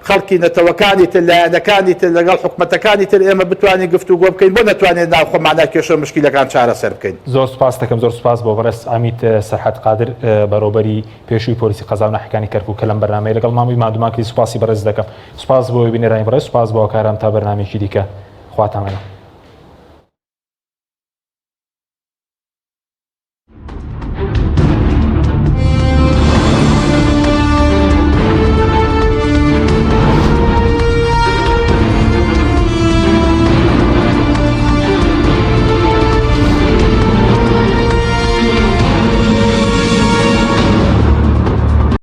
خەڵکی نەتەوەکانی تر لایەنەکانی تر لەگەڵ حکومەتەکانی تر ئێمە بتوانین گفتوگۆ بکەین بۆ نەتوانێت ناو خۆمانە کێشە و مشکیلەکان چارەسەر بکەین. زۆر سوپاست دەکەم زۆر سوپاس بۆ بەڕێز عەمید سەرحەد قادر بەڕێوەبەری پێشووی پۆلیسی قەزا و ناحیەکانی کەرکوک کە لەم بەرنامەیە لەگەڵمان بووی ماندوومان کردی سوپاسی بەڕێزت دەکەم. سوپاس بۆ بینەرانی بەڕێز سوپاس بۆ هاوکارانم تا بەرنامەیەکی دیکە خواتان لەگەڵ.